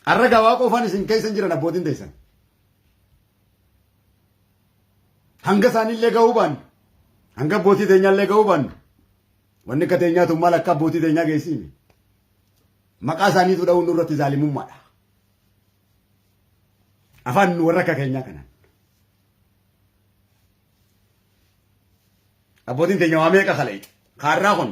Har'a gabaa qofaan isin keessa hin jiran abbootiin teessan. Hanga isaaniillee gahuu baannu. Hanga abbootii teenyaallee gahuu baannu. Wanni akka teenyaatu maal akka abbootii teenyaa geessiimi. Maqaa isaaniitu dha'uun nurratti zaalimummaadha. Afaan warra akka keenyaa kanaan. Abbootiin teenya waa meeqa kaleexa. Kaarraa kun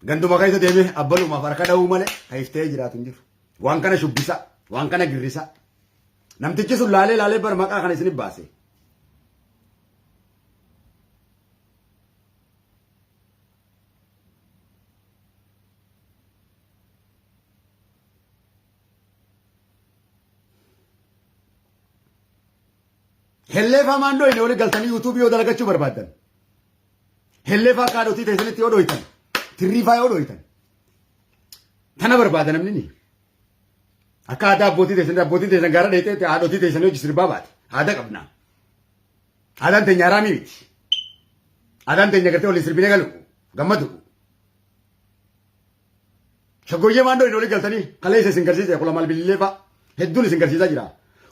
ganduma keessa deemee abbalumaaf harka dha'uu malee kaiftee jiraatu hin jiru. Waan kana shubbisa, waan kana girrisa. Namtichi sun laalee laalee bara maqaa kana isinif baase. Helleefaa maan dhoyne wali galtanii yuutuubii yoo dalagachuu barbaaddan. Helleefaa kaadhotii teessanitti yoo dhoytan. Tirriifaa yoo dhoytan. Tana barbaada namni ni. Akka aadaa abbootii teessanii abbootiin teessan gaara dheexee haadhotii teessanii hojii sirbaa baate. Aadaa qabna. Aadaan teenya haraamii miti. Aadaan teenya gartee waliin sirbinee galu gammadu. Shaggooyyee maandoo hin olii galtanii kaleessa isin garsiise kula maal bilillee fa'a hedduun isin garsiisaa jira.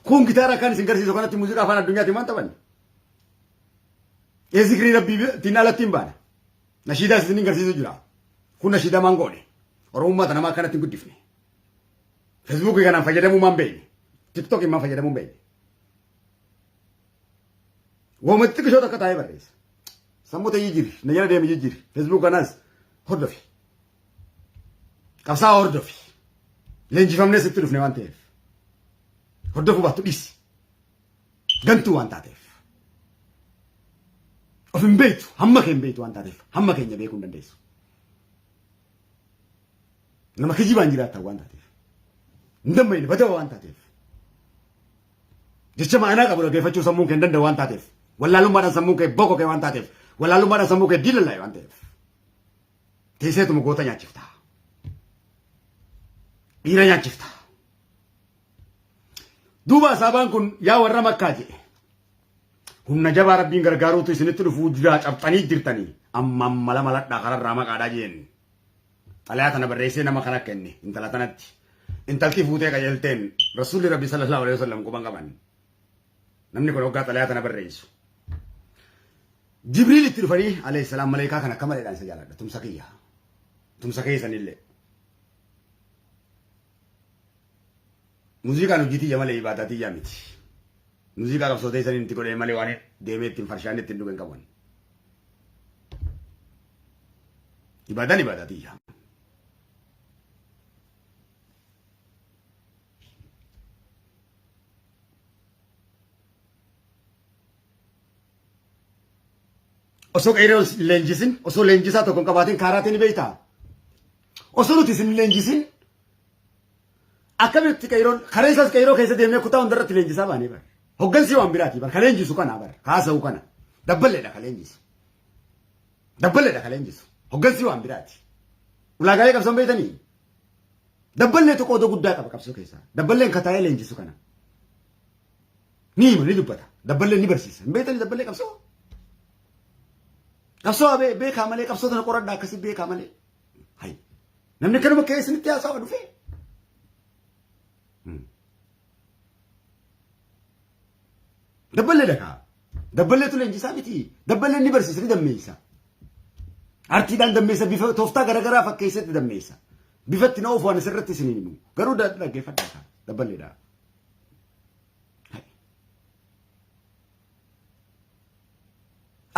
Kun gitaara akkaan isin garsiisu kanatti muuziqaa afaan addunyaatiin waan taphanne. Ee zikrii rabbiitiin alatti hin baana. Nashiidaas isin garsiisu jira. Kun nashiidaa maan goone. Oromummaa tana maa akkanatti hin guddifne. Feesbuukii kanaan fayyadamuu maan beekne. Tiktookiin maan fayyadamuu hin beekne. Woomatti xiqqishoo takka taa'ee barreessa. Sammuu ta'ee jijjiiri. Na jala deemi jijjiiri. Feesbuuk kanaas hordofi. Qabsaa'aa hordofi. Leenjifamnee sitti dhufne waan ta'eef. Hordofuu baattu dhiisi. Gantuu waan taateef. Of hin beektu. Hamma kee hin beektu waan taateef. Hamma keenya beekuu hin dandeessu. Nama kijibaan jiraattan waan taateef. Hin dammayne badawa waan taateef. Jecha ma'anaa qabu dhaggeeffachuu sammuun kee hin danda'u waan taateef. Wallaalummaadhaan sammuun kee bokoke waan taateef. Wallaalummaadhaan sammuu kee diilallaa'e waan ta'eef. Teesseetuma goota nyaachifta. Dhiira nyaachifta. Duuba asaabaan kun yaa warra makkaa jedhe. Humna jabaa rabbiin gargaaruutu isinitti dhufuu jira cabxanii jirtanii. Amma mala maladhaa kararraa maqaadhaa jeen. Xalayaa tana barreessee nama kana kenne intala tanatti. Intalti fuutee qajeelteen rasuulli rabbi sallallahu alaihi wasallam quban qaban. Namni kun hoggaa xalayaa tana barreessu. Jibriil itti dhufanii alayhi salaam maleekaa kana akka maleedhaan isa jaaladha tumsa kiyya. Tumsa keessanillee. Muuziqaan hojii tiyya malee ibaadaa tiyyaa miti. Muuziqaa qabsoo teessaniin itti godhee malee waan deemee ittiin farshaan ittiin dhugen qaban. Ibaadaan ibaadaa tiyya. Osoo qeerroo leenjisin, osoo leenjisaa tokko hin qabaatin kaaraatiin ni beektaa? Osoo nuti isin leenjisin akkamitti qeerroon karaa isaas qeerroo keessa deemnee kutaa hundarratti leenjisaa baanee bara. Hoggansi waan biraati bara. Ka leenjisu kana bara. Kaasa'u kana. Dabballeedha ka leenjisu. Dabballeedha ka leenjisu. Hoggansi waan biraati. Ulaagaalee qabsoon beektanii? Dabballeetu qooda guddaa qaba qabsoo keessaa. Dabballeen ka taa'ee leenjisu kana. Ni hima ni dubbata. Dabballeen ni barsiisa. Hin beektanii dabballee qabsoo? Qabsoo beekaa malee qabsoo tana qoradhaa akkasii beekaa malee. Hay. Namni kanuma ka'ee isinitti haasawaa dhufee. Dabballee dhagaa. Dabballeetu leenjisaa miti. Dabballeen ni barsiisa ni dammeessa. Artiidhaan dammeessa bifa tooftaa garaagaraa fakkeessetti dammeessa. Bifa itti na oofu waan asirratti isiniin himu. Garuu dhaggeeffadhaa dabballeedha.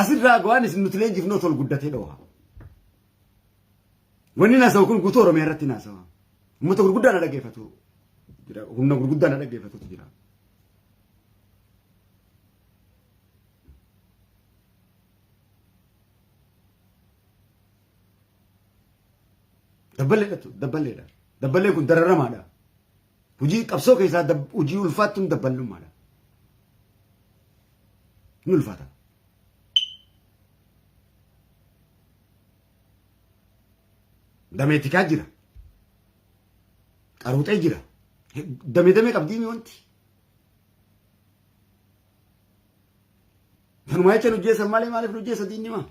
Asirraa waan isin nuti leenjifnu tol guddatee dhooha. Wanni naasawu kun guutuu Oromiyaa irratti naasawa. Uummata gurguddaa na dhaggeeffatu jira. Humna gurguddaa na dhaggeeffatutu jira. Dabballeedha dabballeedha. Dabballeen kun dararamaadha. Hojii qabsoo keessaa hojii ulfaattuun dabballummaadha. Ni ulfaata. Damee tikaa jira. Qaruuxee jira. Damee damee qabdii mi wanti. Kanumaa jecha nu jeessan malee maaliif nu jeessa diinni maa?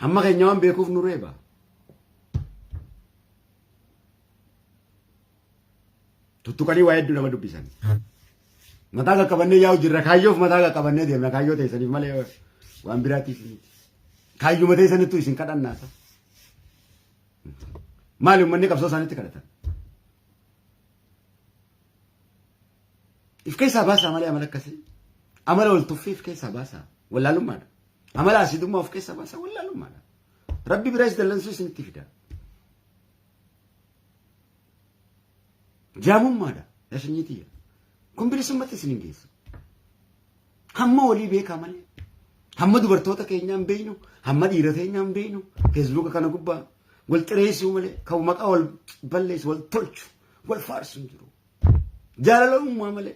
Hamma keenya waan beekuuf nu reeba. Tuttuqanii waa hedduu nama dubbisan. Mataa qaqqabannee yaa'u jirra. Kaayyoof mataa qaqqabannee deemna. Kaayyoo teessaniif malee waan biraatiif miti. Kaayyuma teessanittu isin kadhannaasa. Maali uummanni qabsoo isaaniitti kadhatan? If keessaa baasaa malee amala akkasii. Amala wal tuffii if keessaa baasaa. Wallaalummaadha. Amala asidummaa of keessaa baasaa wallaalummaadha. Rabbi biraas dallansuu isinitti fida. Jaamummaadha. Yaa sanyii tiyya. Kun bilisummatti isin hin geessu. Hamma walii beekaa malee. Hamma dubartoota keenyaa hin beeknu, hamma dhiira keenyaa hin beeknu, feesbuuka kana gubbaa wal xireessuu malee, kan maqaa wal balleessu, wal tolchu, wal faarsu hin jiru. Jaalala uumaa malee.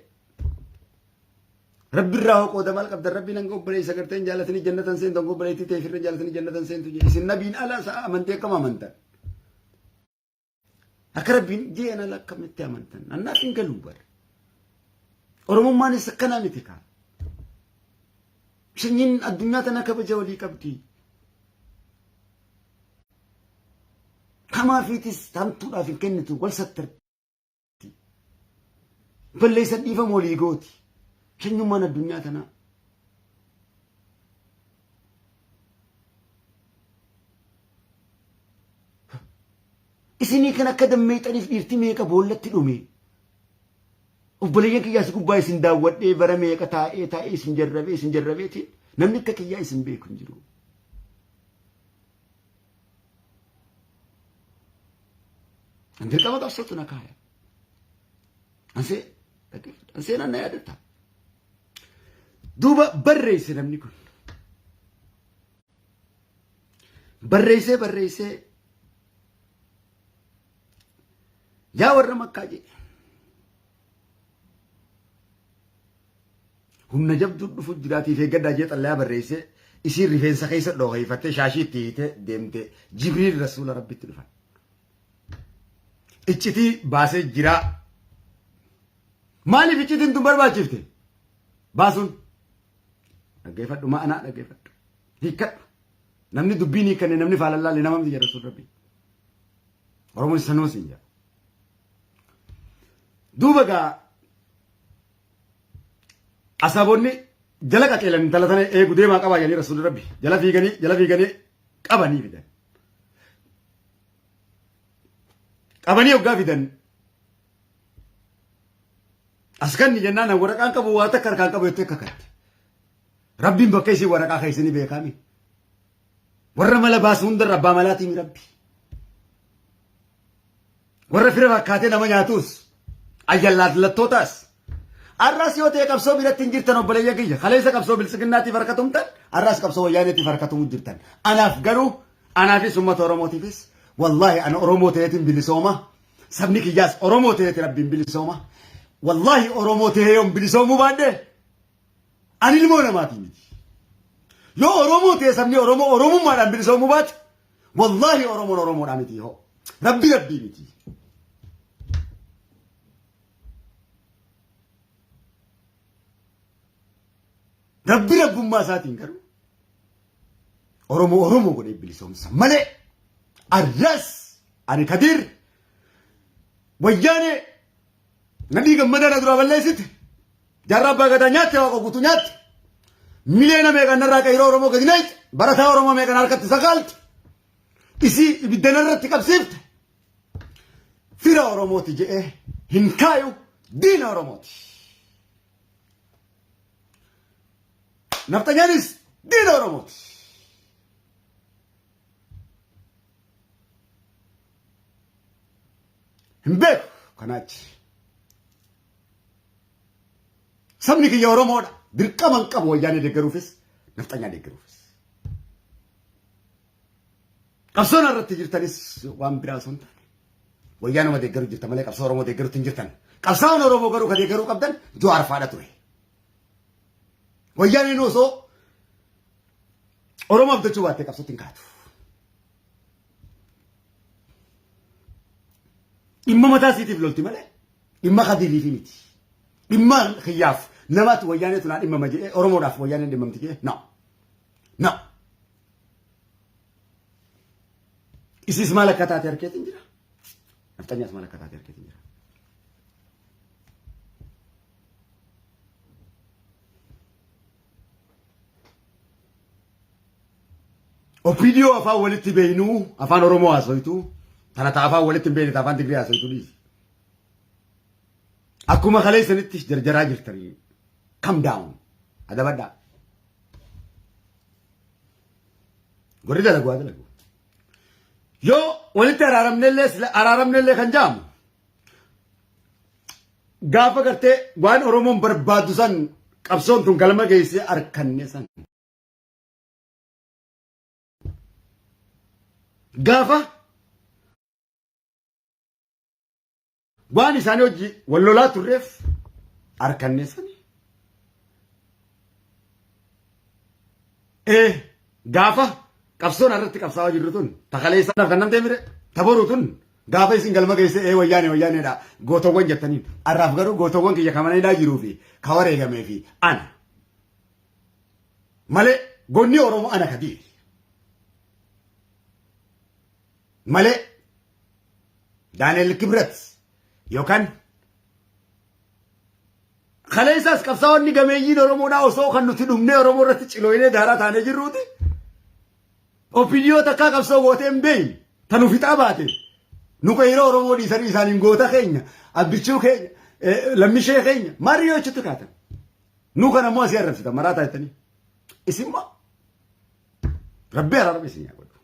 Rabbi irraa hoo qooda maal qabdan? Rabbiin hanga obboleessa gartee hin jaalatanii jannatan seentu, hanga obboleettii ta'e firra hin jaalatanii jannatan seentu jee. Isin nabiin ala sa'a amantii akkam amantan? Akka Rabbiin jeen ala akkamitti amantan? Annaaf hin galuu bara. Oromummaanis akkanaa miti kaa. Sanyiin addunyaa tana kabaja walii qabdi. Hamaafiitis hamtuudhaaf hin kennitu, wal sattarti. Balleessan dhiifama walii gooti. Sanyummaan addunyaa tanaa. Isinii kan akka dammeexaniif dhiirti meeqa boollatti dhume. Obboleeyyan kiyyaa si gubbaa isin daawwadhee bara meeqa taa'ee taa'ee isin jarrabee isin jarrabeetiin namni akka kiyyaa isin beeku hin jiru. An dirqama qabsootu na kaaya. Ansee dhaggeeffadhu. Seenaan na yaadata. Duuba barreesse namni kun. Barreessee barreessee yaa warra Makkaa jedhe. Humna jabduu dhufu jiraatiif eeggadhaa jee xallayaa barreessee isiin rifeensa keessa dhooheeffattee shaashii itti hiitee deemte. Jibriil rasuula Rabbitti dhufan. Iccitii baasee jiraa. Maaliif iccitiin tun barbaachifte? Baasuun. Dhaggeeffadhu, ma'anaa dhaggeeffadhu. Hiikkadhu. Namni dubbiin hiikkanne namni faalallaalle nama miti jedha rasuul Rabbi. Oromoon sanuma siin jedha. Duuba gaa asaabonni jala qaceelan intala tana eegu deemaa qabaa jedhanii rasuulli Rabbi jala fiiganii jala fiiganii qabanii fidan. Qabanii hoggaa fidan as kanni jennaan waraqaan qabu waa takka harkaan qabu jettee kakatte. Rabbiin bakka isin waraqaa keessa ni beekaami. Warra mala baasu hundarra abbaa malaatiin Rabbi. Warra fira fakkaatee nama nyaatus ayyallaallattootaas. Arraas yoo ta'e qabsoo biratti hin jirtan obboleeyyan kiyya. Kaleessa qabsoo biltsiginnaatiif harka tumtan, arraas qabsoo wayyaaneetiif harka tumuu jirtan. Anaaf garuu anaafis uummata Oromootiifis wallaahi ana Oromoo ta'eetiin bilisooma. Sabni kiyyaas Oromoo ta'eeti Rabbiin bilisooma. Wallaahi Oromoo ta'ee yoon bilisoomuu baadhe ani ilmoo namaatii miti. Yoo Oromoo ta'e sabni Oromoo Oromummaadhaan bilisoomuu baate wallaahi Oromoon Oromoodhaa miti hoo. Rabbi Rabbii miti. Rabbi rabbummaa isaatiin garuu Oromoo Oromoo godhee bilisoomsa malee arras ani Kadiir Wayyaanee Nadhii Gammadaa na duraa balleessite, Jaarraa Abbaa Gadaa nyaatte, Waaqa Guutuu nyaatte, miliyoona meeqan narraa qeyroo Oromoo gadi naqxe, barataa Oromoo meeqan harkatti sakaalte, isii ibidda narratti qabsiifte, fira Oromooti je'ee hin kaayu, diina Oromooti. Nafxanyaanis diina Oromooti. Hin beeku kanaachi. Sabni kiyya Oromoodha. Dirqama hin qabu Wayyaanee deeggaruufis nafxanyaa deeggaruufis. Qabsoon irratti jirtanis waan biraa osoo hin taane. Wayyaanuma deeggaruu jirtan malee qabsoo Oromoo deeggaruutti hin jirtan. Qabsaa'oon Oromoo garuu ka deeggaruu qabdan Jawaar faadha ture. Wayyaaneen osoo Oromoo abdachuu baattee qabsootti hin kaatu. Dhimma mataa isiitiif lolti malee dhimma Kadiiriifi miti. Dhimma kiyyaaf namaatti Wayyaanee tunaa dhimmama jedhee Oromoodhaaf Wayyaaneen dhimmamti jedhee no. No. Isiis maal akka taate harkeetiin jira. Nafxanyaas maal akka taate harkeetiin jira. OPDO afaan walitti beeynuu afaan Oromoo haasoytu tana ta afaan walitti hin beekne ta afaan Tigree haasoytu dhiisi. Akkuma kaleessanitti jarjaraa jirtanii. Calm down. Adabadhaa. Warri dalagu haa dalagu. Yoo walitti araaramnellee sila araaramnellee kan jaamu gaafa gartee waan Oromoon barbaadu san qabsoon tun galma geessee arkanne san. Gaafa waan isaanii hojii wal lolaa turreef arkanne sani. Ee gaafa qabsoon irratti qabsaa'aa jirru tun takaleessa kan namtee mire taboru tun gaafa isin galma geesse ee wayyaane wayyaaneedha gootawwan jettaniin arraaf garuu gootawwan kiyya kamanidhaa jiruu fi ka wareegamee fi ana malee gonni Oromoo ana kadiiri malee Daani'el Kibret yookaan kaleessaas qabsaa'onni gameeyyiin Oromoodhaa osoo kan nuti dhumnee Oromoo irratti cilooyinee daaraa taanee jirruuti. Opiniyoo takkaa qabsoo gootee hin beeyne ta nu fixaa baate nu qeyroo Oromoo dhiisanii isaaniin goota keenya abbichuu keenya lammishee keenya marii yoo achitti kaatan. Nu kana immoo asii arrabsitan maraataa jettanii. Isin immoo rabbi araarama isin yaa godhu.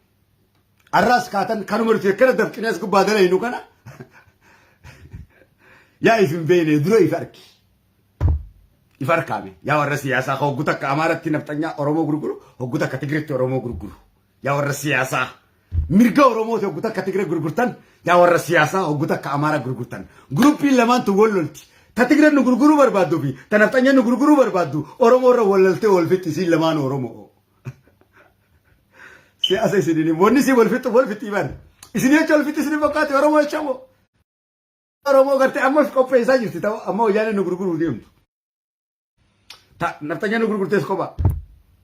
Arraas kaatan kanuma nuti akkana dafqinee as gubbaa dalaynu kana yaa if hin beekne dura if arki. If arkaame yaa warra siyaasaa hoggu takka Amaaratti nafxanyaa Oromoo gurguru hoggu takka Tigreetti Oromoo gurguru. Yaa warra siyaasaa mirga Oromooti hoggu takka Tigree gurgurtan yaa warra siyaasaa hoggu takka Amaara gurgurtan. Guruppiin lamaantu wal lolti. Ta Tigreen nu gurguruu barbaadduu fi ta nafxanyaan nu gurguruu barbaaddu Oromoo irra wal loltee wal fixxi isiin lamaan Oromoo. Siyaasa isiniin wanni isin wal fixxu wal fixxii bar. Isin jecha wal fixxi isin fakkaate Oromoo jecha moo? Oromoo gartee amma of qopheessaa jirti ta'u amma wayyaaneen nu gurguruu deemtu. Ta nafxanyaan nu gurgurtees kophaa.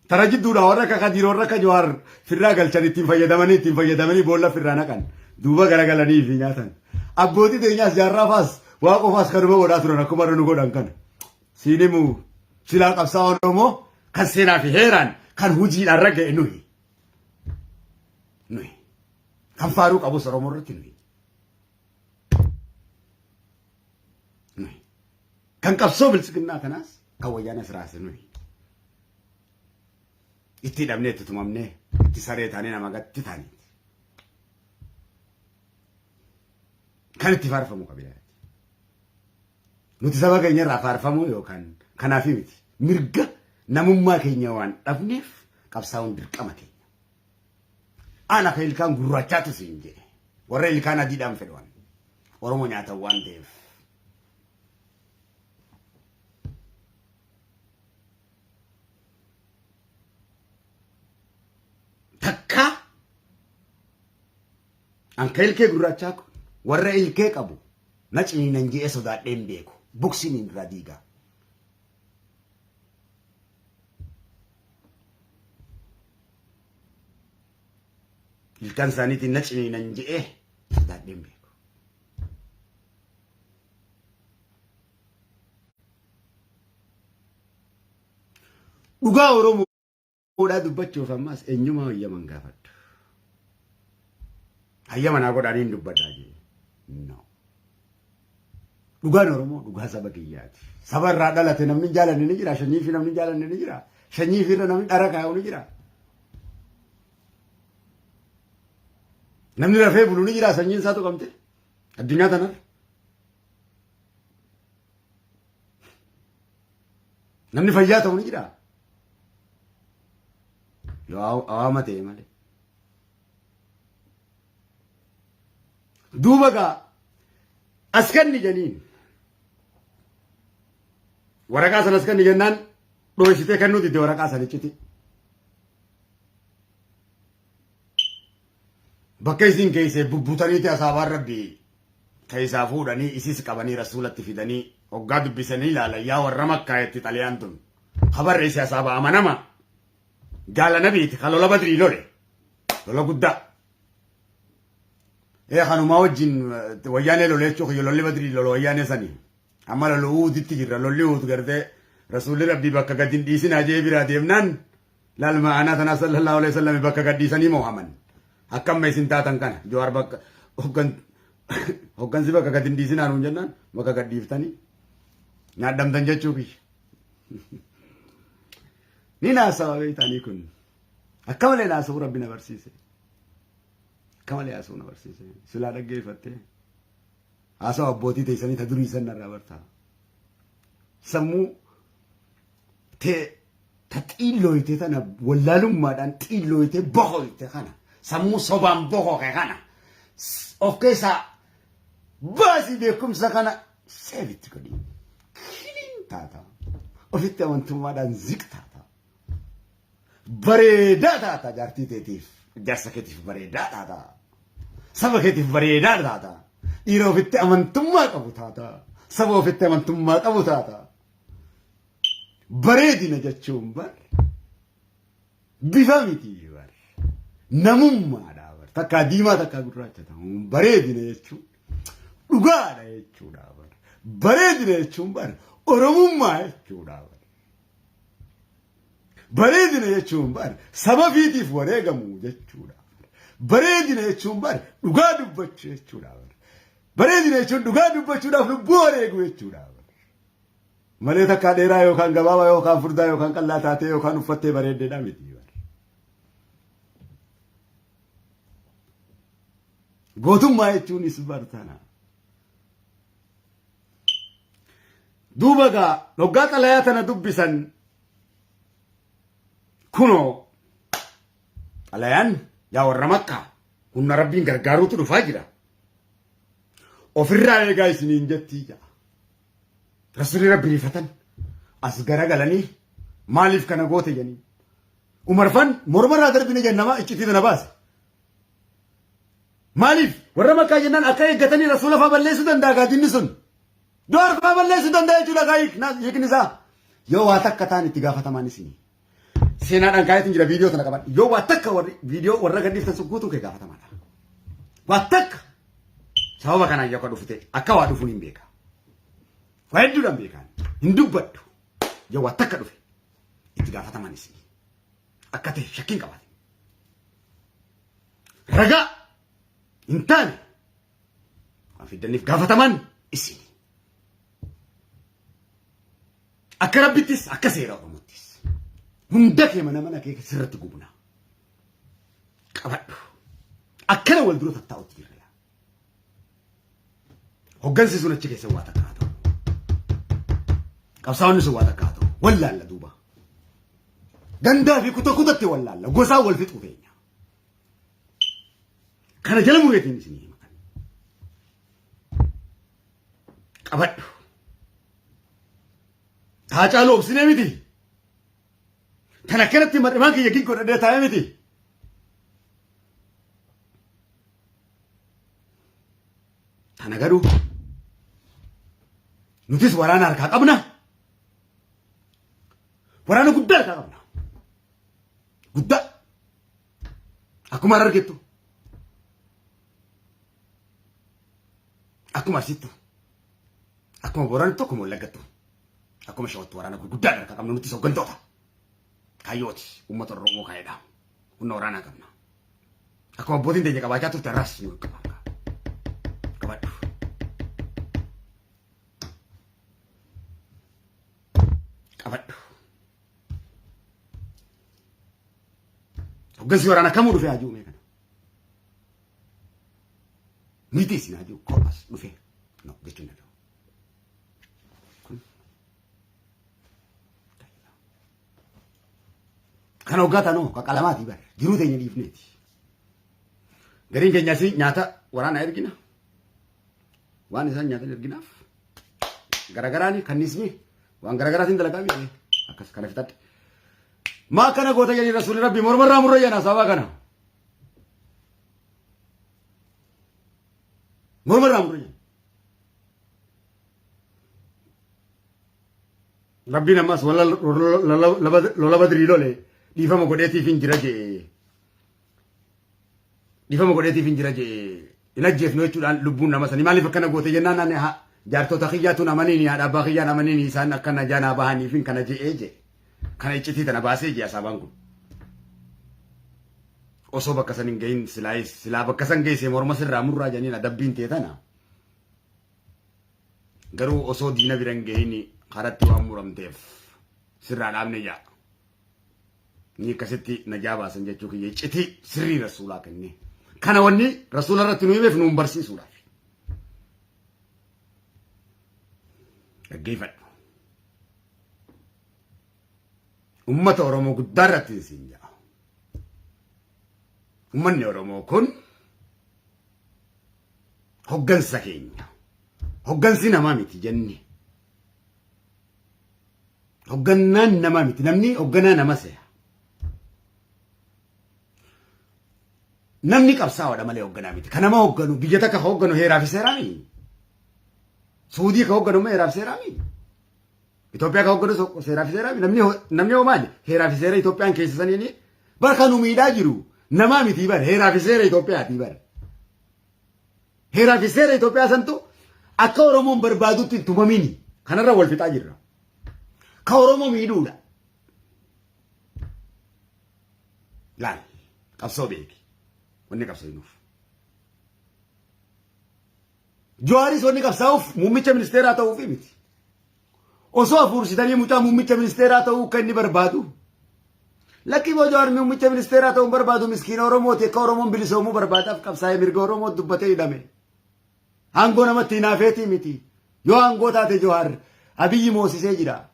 Tara jidduudha warra akka Kadiir warra akka Jawaar firraa galchan ittiin fayyadamanii ittiin fayyadamanii boolla firraa naqan duuba garagalanii fi nyaatan. Abbootii teenyaas jaarraa faas waa qofaas kanuma godhaa turan akkuma irra nu godhan kana. Siin himu silaa qabsaa'oon Oromoo kan seenaa fi heeraan kan hojiidhaan ragga'e nuyi. Nuyi. Kan faaruu qabus Oromoo irratti nuyi. Nuyi. Kan qabsoo biltsiginnaa kanaas kan wayyaanee siraase nuyi. Itti hidhamnee itti tumamnee itti saree taanee nama gatti taanee. Kan itti faarfamu qabilaati. Nuti saba keenya irraa faarfamuu yookaan kanaaf miti. Mirga namummaa keenya waan dhabneef qabsaa'uun dirqama keenya. Ana ka ilkaan gurraachaatu siin jedhe. Warra ilkaan adiidhaan fedhan. Oromoo nyaatan waan ta'eef. Takkaa an ka ilkee gurraachaa kun warra ilkee qabu na ciniinan je'ee sodaadhee hin beeku. Buksiin hin irraa diigaa. Ilkaan isaaniitiin na ciniinan je'ee sodaadhee hin beeku. Dhugaa Oromoo. Fuudhaa dubbachuuf ammas eenyumaa hayyaman gaafadhu. Hayyama naa godhaanii hin dubbadhaa jee. No. Dhugaan Oromoo dhugaa saba kiyyaati. Saba irraa dhalate namni hin jaalanne ni jira. Sanyii fi namni hin jaalanne ni jira. Sanyii fi irra namni dhara kaa'u ni jira. Namni rafee bulu ni jira sanyiin isaa tuqamte. Addunyaa tanarra. Namni fayyaa ta'u ni jira. Yoo awaama ta'e malee. Duuba gaa as kenni janiin. Waraqaa sana as kenni jennaan dhooysitee kennuu didde waraqaa sana icciti. Bakka isin keessa bubbutaniiti asaabaan rabbii keessaa fuudhanii isis qabanii rasuulatti fidanii hoggaa dubbisanii ilaalan yaa warra makkaa jetti xaliyaan tun kabarre isi asaaba amanama jaala nabiiti ka lola badrii lole lola guddaa ee kanumaa wajjin wayyaanee lole jechuu kiyya lolli badrii lola wayyaanee sanii amma lola uuditti jirra lolli uud gartee rasuulli rabbii bakka gad hin dhiisinaa jee biraa deemnaan laal ma'anaa tanaa sallallahu alaihi wasallam bakka gad dhiisanii moohaman akka amma isin taatan kana jawaar bakka hoggan hoggansi bakka gad hin dhiisinaa nuun jennaan bakka gad dhiiftanii nyaadhamtan jechuu kiyya. Ni naasawa beeytaanii kun akka malee naasa'uu rabbi na barsiise. Akka malee haasa'uu na barsiise. Silaa dhaggeeffattee haasawa abbootii teessanii ta durii san narraa bartaa. Sammuu tee ta xiillooyte tana wallaalummaadhaan xiillooyte bohoyte kana sammuu sobaan bohoke kana of keessaa baasii beekumsa kana seefitti godhi kiliin taata ofitti amantummaadhaan ziq taata. Bareedaa taata jaartii teetiif, jaarsa keetiif bareedaa taata. Saba keetiif bareedaa taata. Dhiira ofitti amantummaa qabu taata. Saba ofitti amantummaa qabu taata. Bareedina jechuun bar bifa miti bar namummaadha bar takkaa diimaa takkaa gurraacha ta'uun bareedina jechuun dhugaadha jechuudha bar bareedina jechuun bar oromummaa jechuudha bar bareedina jechuun bar saba fiitiif wareegamu jechuudha bareedina jechuun bar dhugaa dubbachuu jechuudha bar bareedina jechuun dhugaa dubbachuudhaaf lubbuu wareegu jechuudha bar Malee takkaa dheeraa yookaan gabaabaa yookaan furdaa yookaan qallaa taatee yookaan uffattee bareeddeedha miti. Gootummaa jechuunis bartana. Duuba gaa dhoggaa xalayaa tana dubbisan kunoo xalayaan yaa warra makkaa humna rabbiin gargaaruutu dhufaa jira. Ofirraa eegaa isiniin jettii ja'a. Rasuulli Rabbi rifatan as garagalanii maaliif kana goote jedhanii. Umar fan mormarraa darbine jedhan nama iccitii tana baase. Maaliif warra makkaa jennaan akka eeggatanii rasuula faa balleessuu danda'a gaadinni sun. Du'aar faa balleessuu danda'a jechuudha gaa hiikni isaa. Yoo waa takka ta'an itti gaafatamaan isinii. Seenaadhaan kaayetiin jira viidiyoo tana qaban. Yoo waa takka warri viidiyoo warra gadhiiftan sun guutuun kee gaafatamaadha. Waa takka sababa kanaan yoo akka dhufu ta'e akka waa dhufuun hin beeka. Waa hedduudhaan beekaan hin dubbadhu. Yoo waa takka dhufe itti gaafatamaan isin. Akka ta'e shakkiin qabaate. Ragaa hin taane waan fiddaniif gaafatamaan isin. Akka rabbittis akka seera Oromottis. Hunda kee mana mana kee sirratti gubna. Qabadhu. Akkana wal dura tattaa'utti jirra. Hoggansi sun achi keessa waa takka haa ta'u. Qabsaa'onni sun waa takka haa ta'u. Wallaalla duuba. Gandaa fi kuta kutatti wallaalla. Gosaa wal fixuu feenya. Kana jala mureetiin isinii hima. Qabadhu. Haacaaluu obsinee miti. Tan akkanatti mar'imaan kiyya gig godhadhee taa'ee miti. Tana garuu nutis waraana harkaa qabna. Waraana guddaa harkaa qabna. Guddaa. Akkuma argittu. Akkuma Arsiittu. Akkuma Booranattu akkuma Wallaggattu. Akkuma Shawattu waraana gurguddaa harkaa qabna nutis hooggantoota. Kaayyooti uummata Oromoo kaayedha. Humna waraanaa qabna. Akkuma abbootiin teenya qabaachaa turte har'as nu qaba. Qabadhu. Qabadhu. Hoggansi waraanaa kamuu dhufee haa jiru mee kana. Miti isin haa jiru kophaas dhufee. No jechuun danda'u. Kun Kana hoggaa taanoo qaqqalamaatii bara jiruu teenya dhiifneeti. Gariin keenya asii nyaata waraanaa ergina. Waan isaan nyaatan erginaaf. Garagaraani kannisni waan garagaraatiin dalagaa biyya akkas kana fixadhe. Maa akkana goota jedhanii rasuulli rabbii mormarraa murra jedhan sababa kana. Mormarraa murra jedhan. Rabbiin ammas lola badrii lole dhiifama godheetiif hin jira jee. Dhiifama godheetiif hin jira jee. Hin ajjeefnu jechuudhaan lubbuun nama sanii maaliif akkana goote jennaan ani jaartota kiyyaatuun amaniini haadha abbaa kiyyaan amaniini isaan akkana jaanaa bahaniif hin kana je'ee jee. Kana iccitii tana baasee jee asaabaan kun. Osoo bakka san hin gahin silaa bakka san geesse morma sirraa murraa jedhaniin adabbiin tee tana. Garuu osoo diina bira hin gahin karatti waan muramteef sirraa dhaabne jaa. Ni akkasitti najaa baasan jechuu kiyya iccitii sirrii rasuulaa kenne. Kana wanni rasuula irratti nu himeef nuun barsiisuudhaaf. Dhaggeeffadhu. Ummata Oromoo guddaa irratti siin jedha. Ummanni Oromoo kun hoggansa keenya. Hoggansi namaa miti jenne. Hoggannaan namaa miti. Namni hogganaa nama se'a. Namni qabsaa'oodha malee hoogganaa miti. Kan nama hoogganu biyya takka ka hoogganu heeraa fi seeraa miti. Suudii ka hoogganu immoo heeraa fi seeraa miti. Itoophiyaa ka hoogganu seeraa fi seeraa miti. Namni namni hoo maali? Heeraa fi seera Itoophiyaan keessa saniini bar kan nu miidhaa jiru namaa miti bar heeraa fi seera Itoophiyaati bar. Heeraa fi seera Itoophiyaa santu akka Oromoon barbaadutti hin tumamini. Kanarra wal fixaa jirra. Ka Oromoo miidhuudha. Laal qabsoo beeki. Wanni qabsoonuuf. Jawaaris wanni qabsaa'uuf muummicha ministeeraa ta'uufi miti. Osoo hafuursitanii mucaa muummicha ministeeraa ta'uu akka inni barbaadu. Lakkii boo Jawaar muummicha ministeeraa ta'uu barbaadu miskiina Oromooti akka Oromoon bilisoomuu barbaadaaf qabsaa'ee mirga Oromoo dubbatee hidhame. Aangoo namatti hinaafeetii miti. Yoo aangoo taate Jawaar Abiyyi moosisee jira.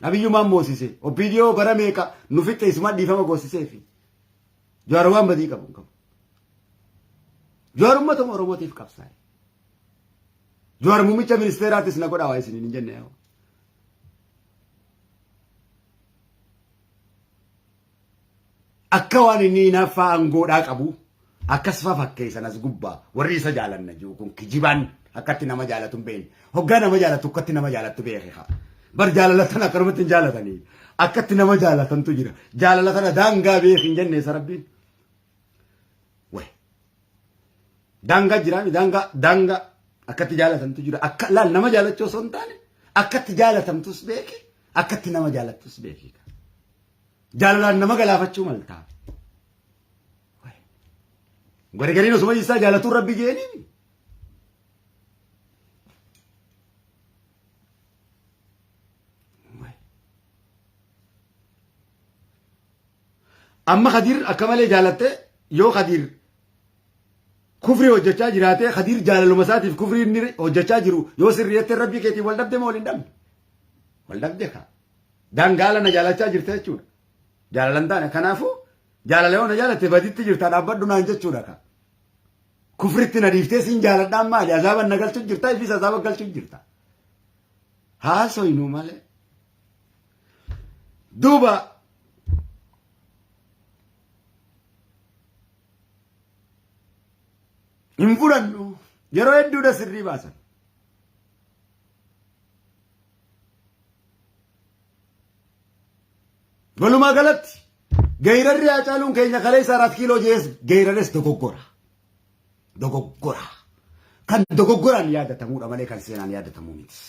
Abiyyumaan moosise. OPDO bara meeqa nu fixxe isuma dhiifama goosiseefi. Jawaar waan badii qabu hin qabu. Jawaar uummata Oromootiif qabsaa'e. Jawaar muummicha ministeeraatis na godhaa waa isiniin hin jenne yaa. Akka waan inni hinaaffaa aangoodhaa qabu akkas fa fakkeessan as gubbaa warri isa jaalanna jiru kun kijibaan akkatti nama jaalatu hin beekne. Hoggaa nama jaalatu akkatti nama jaalattu beeke haa. Bar jaalala tana akkanumatti hin jaalatanii. Akkatti nama jaalatantu jira. Jaalala tana daangaa beeki hin jenne isa rabbiin. Wai. Daangaa jiraami daangaa daangaa akkatti jaalatamtu jira. Akka laal nama jaalachuu osoo hin taane akkatti jaalatamtus beeki akkatti nama jaalattus beeki. Jaalalaan nama galaafachuu maltaa. Gargariin osuma isaa jaalatuun rabbi jeeni. Amma Khadiir akka malee jaalatte yoo Khadiir kufrii hojjechaa jiraatee Khadiir jaalaluma isaatiif kufrii inni hojjechaa jiru yoo sirrii jettee rabbii keetiin wal dhabde moo wal hin dhabne? Wal dhabde kaa. Daangaala na jaalachaa jirta jechuudha. Jaalala hin taane kanaafuu jaalala yoo na jaalatte baditti jirta dhaabbadhu naan jechuudha kaa. Kufritti na dhiiftee siin jaaladhaan maali? Azaaban na galchuu jirta ifis azaaba galchuu jirta. Haasoynu malee. Duuba hin fudhannu yeroo hedduudha sirrii baasan. Walumaa galatti geerarri Haacaaluun keenya kaleessa Araat Kiiloo jees geerares dogoggora. Dogoggora. Kan dogoggoraan yaadatamuudha malee kan seenaan yaadatamuu miti.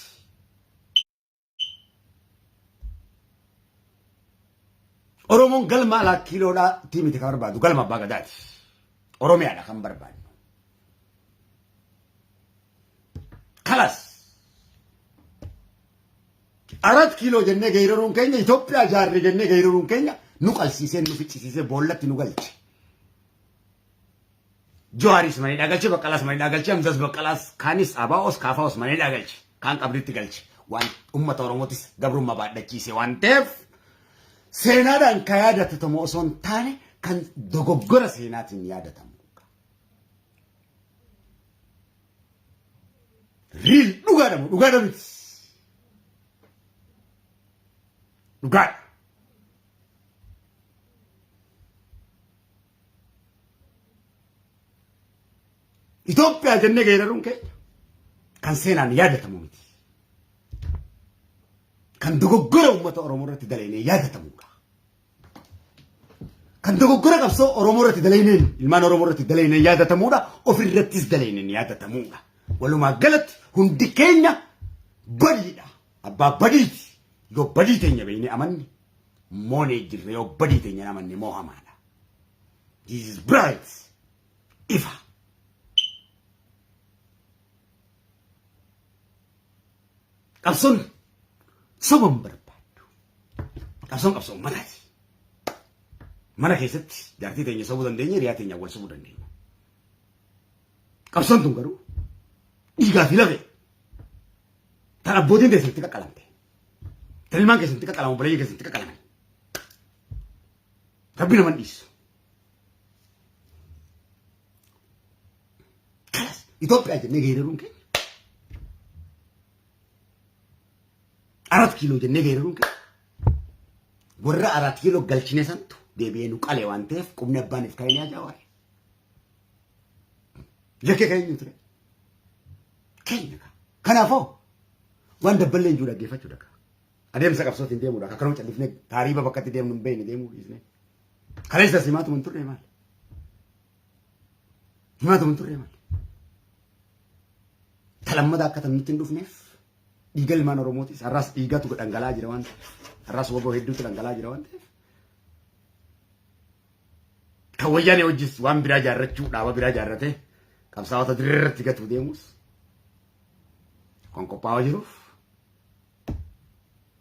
Oromoon galma alaa kiiloodhaa tii miti kan barbaadu galma abbaa gadaati. Oromiyaadha kan barbaadu. Kalas. Arat kiiloo jennee geeraruun keenya Itoophiyaa jaarre jennee geeraruun keenya nu qalsiisee nu ficcisiisee boollatti nu galche. Jawaaris mana hidhaa galche, Baqqalaas mana hidhaa galche, Hamzas Baqqalaas kaanis ABOs KFOs mana hidhaa galche, kaan qabritti galche. Waan uummata Oromootis gabrummaa baadhachiise waan ta'eef seenaadhaan kan yaadatatamu osoo hin taane kan dogoggora seenaatiin yaadatamu. Riil dhugaadha moo dhugaadha miti? Dhugaadha. Itoophiyaa jennee geeraruun keenya kan seenaan yaadatamu miti. Kan dogoggora uummata Oromoo irratti dalaynee yaadatamudha. Kan dogoggora qabsoo Oromoo irratti dalayneen ilmaan Oromoo irratti dalayneen yaadatamudha. Ofirrattis dalayneen yaadatamudha. Walumaa galatti hundi keenya badiidha. Abbaa badiiti. Yoo badii teenya beeknee amanne moonee jirra yoo badii teenya hin amanne moo hamaadha. This is bright. Ifa. Qabsoon soba hin barbaaddu. Qabsoon qabsoo uummataati. Mana keessatti jaartii teenya sobuu dandeenya, hiriyaa teenya wal sobuu dandeenya. Qabsoon tun garuu dhiigaa fi lafee tan abbootiin teessan itti qaqqalamte. Tan ilmaan keessan itti qaqqalamu, obboleeyyan keessan itti qaqqalaman. Rabbi nama hin dhiisu. Kalas Itoophiyaa jennee geeraruun keenya. Arat kiiloo jennee geeraruun keenya. Warra arat kiiloo galchine santu deebi'ee nu qale waan ta'eef qubni abbaan if kaa'ee ni ajaa'u. Yakki keenya ture. Keenya kaa. Kanaafoo waan dabballee hin jiru dhaggeeffachuudha kaa. Adeemsa qabsootiin deemuudha. Akkanuma callifnee taariiba bakka itti deemnu hin beekne deemuu dhiisnee. Kaleessas himaatuma hin turre maali? Himaatuma hin turre maali? Talammada akka tan nutti hin dhufneef dhiiga ilmaan Oromootis har'as dhiigatu dhangala'aa jira waan ta'eef har'as waboo hedduutu dhangala'aa jira waan ta'eef kan wayyaanee wajjis waan biraa jaarrachuu dhaaba biraa jaarratee qabsaa'ota dirreerratti gatuu deemus kan qophaa'aa jiruuf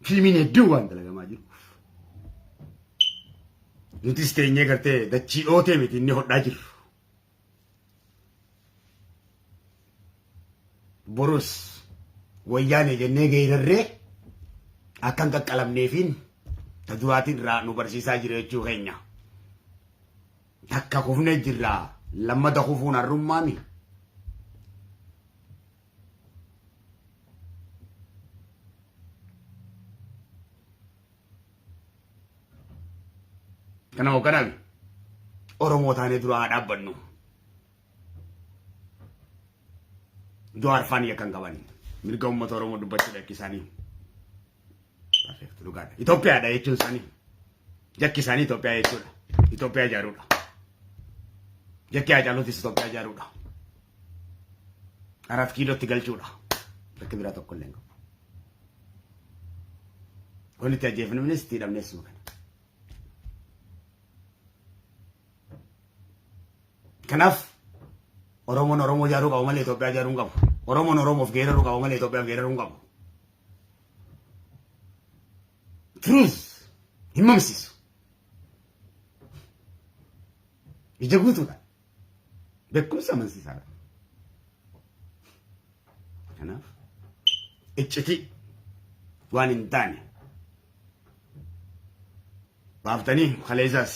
fiilmiin hedduun waan dalagamaa jiruuf nutis teenyee gartee dachii dhootee miti inni hodhaa jirru. Borus wayyaanee jennee geerarree akka hin qaqqalamneefiin ta duraatiin irraa nu barsiisaa jira jechuu keenya. Takka kufnee jirra lammata kufuun harrummaami. Kana hoogganaan Oromoo taanee dura haa dhaabbannu. Jawaar faan yakka hin qaban. Mirga uummata Oromoo dubbachuudha yakki isaanii. Perfect dhugaadha. Itoophiyaadha jechuun isaanii. Yakki isaanii Itoophiyaa jechuudha. Itoophiyaa ijaaruudha. Yakki Haacaaluutis Itoophiyaa ijaaruudha. Arat kiilootti galchuudha. Bakki biraa tokko illee hin qabu. Wanni itti ajjeefamnes itti hidhamnes suma kana. Kanaaf Oromoon Oromoo ijaaruu qaba malee Itoophiyaa ijaaruu hin qabu. Oromoon Oromoof geeraruu qaba malee Itoophiyaaf geeraruu hin qabu. Truth hin mamsiisu. Ija guutuudha. Beekumsa amansiisaadha. Kanaaf iccitii waan hin taane baaftanii kaleessaas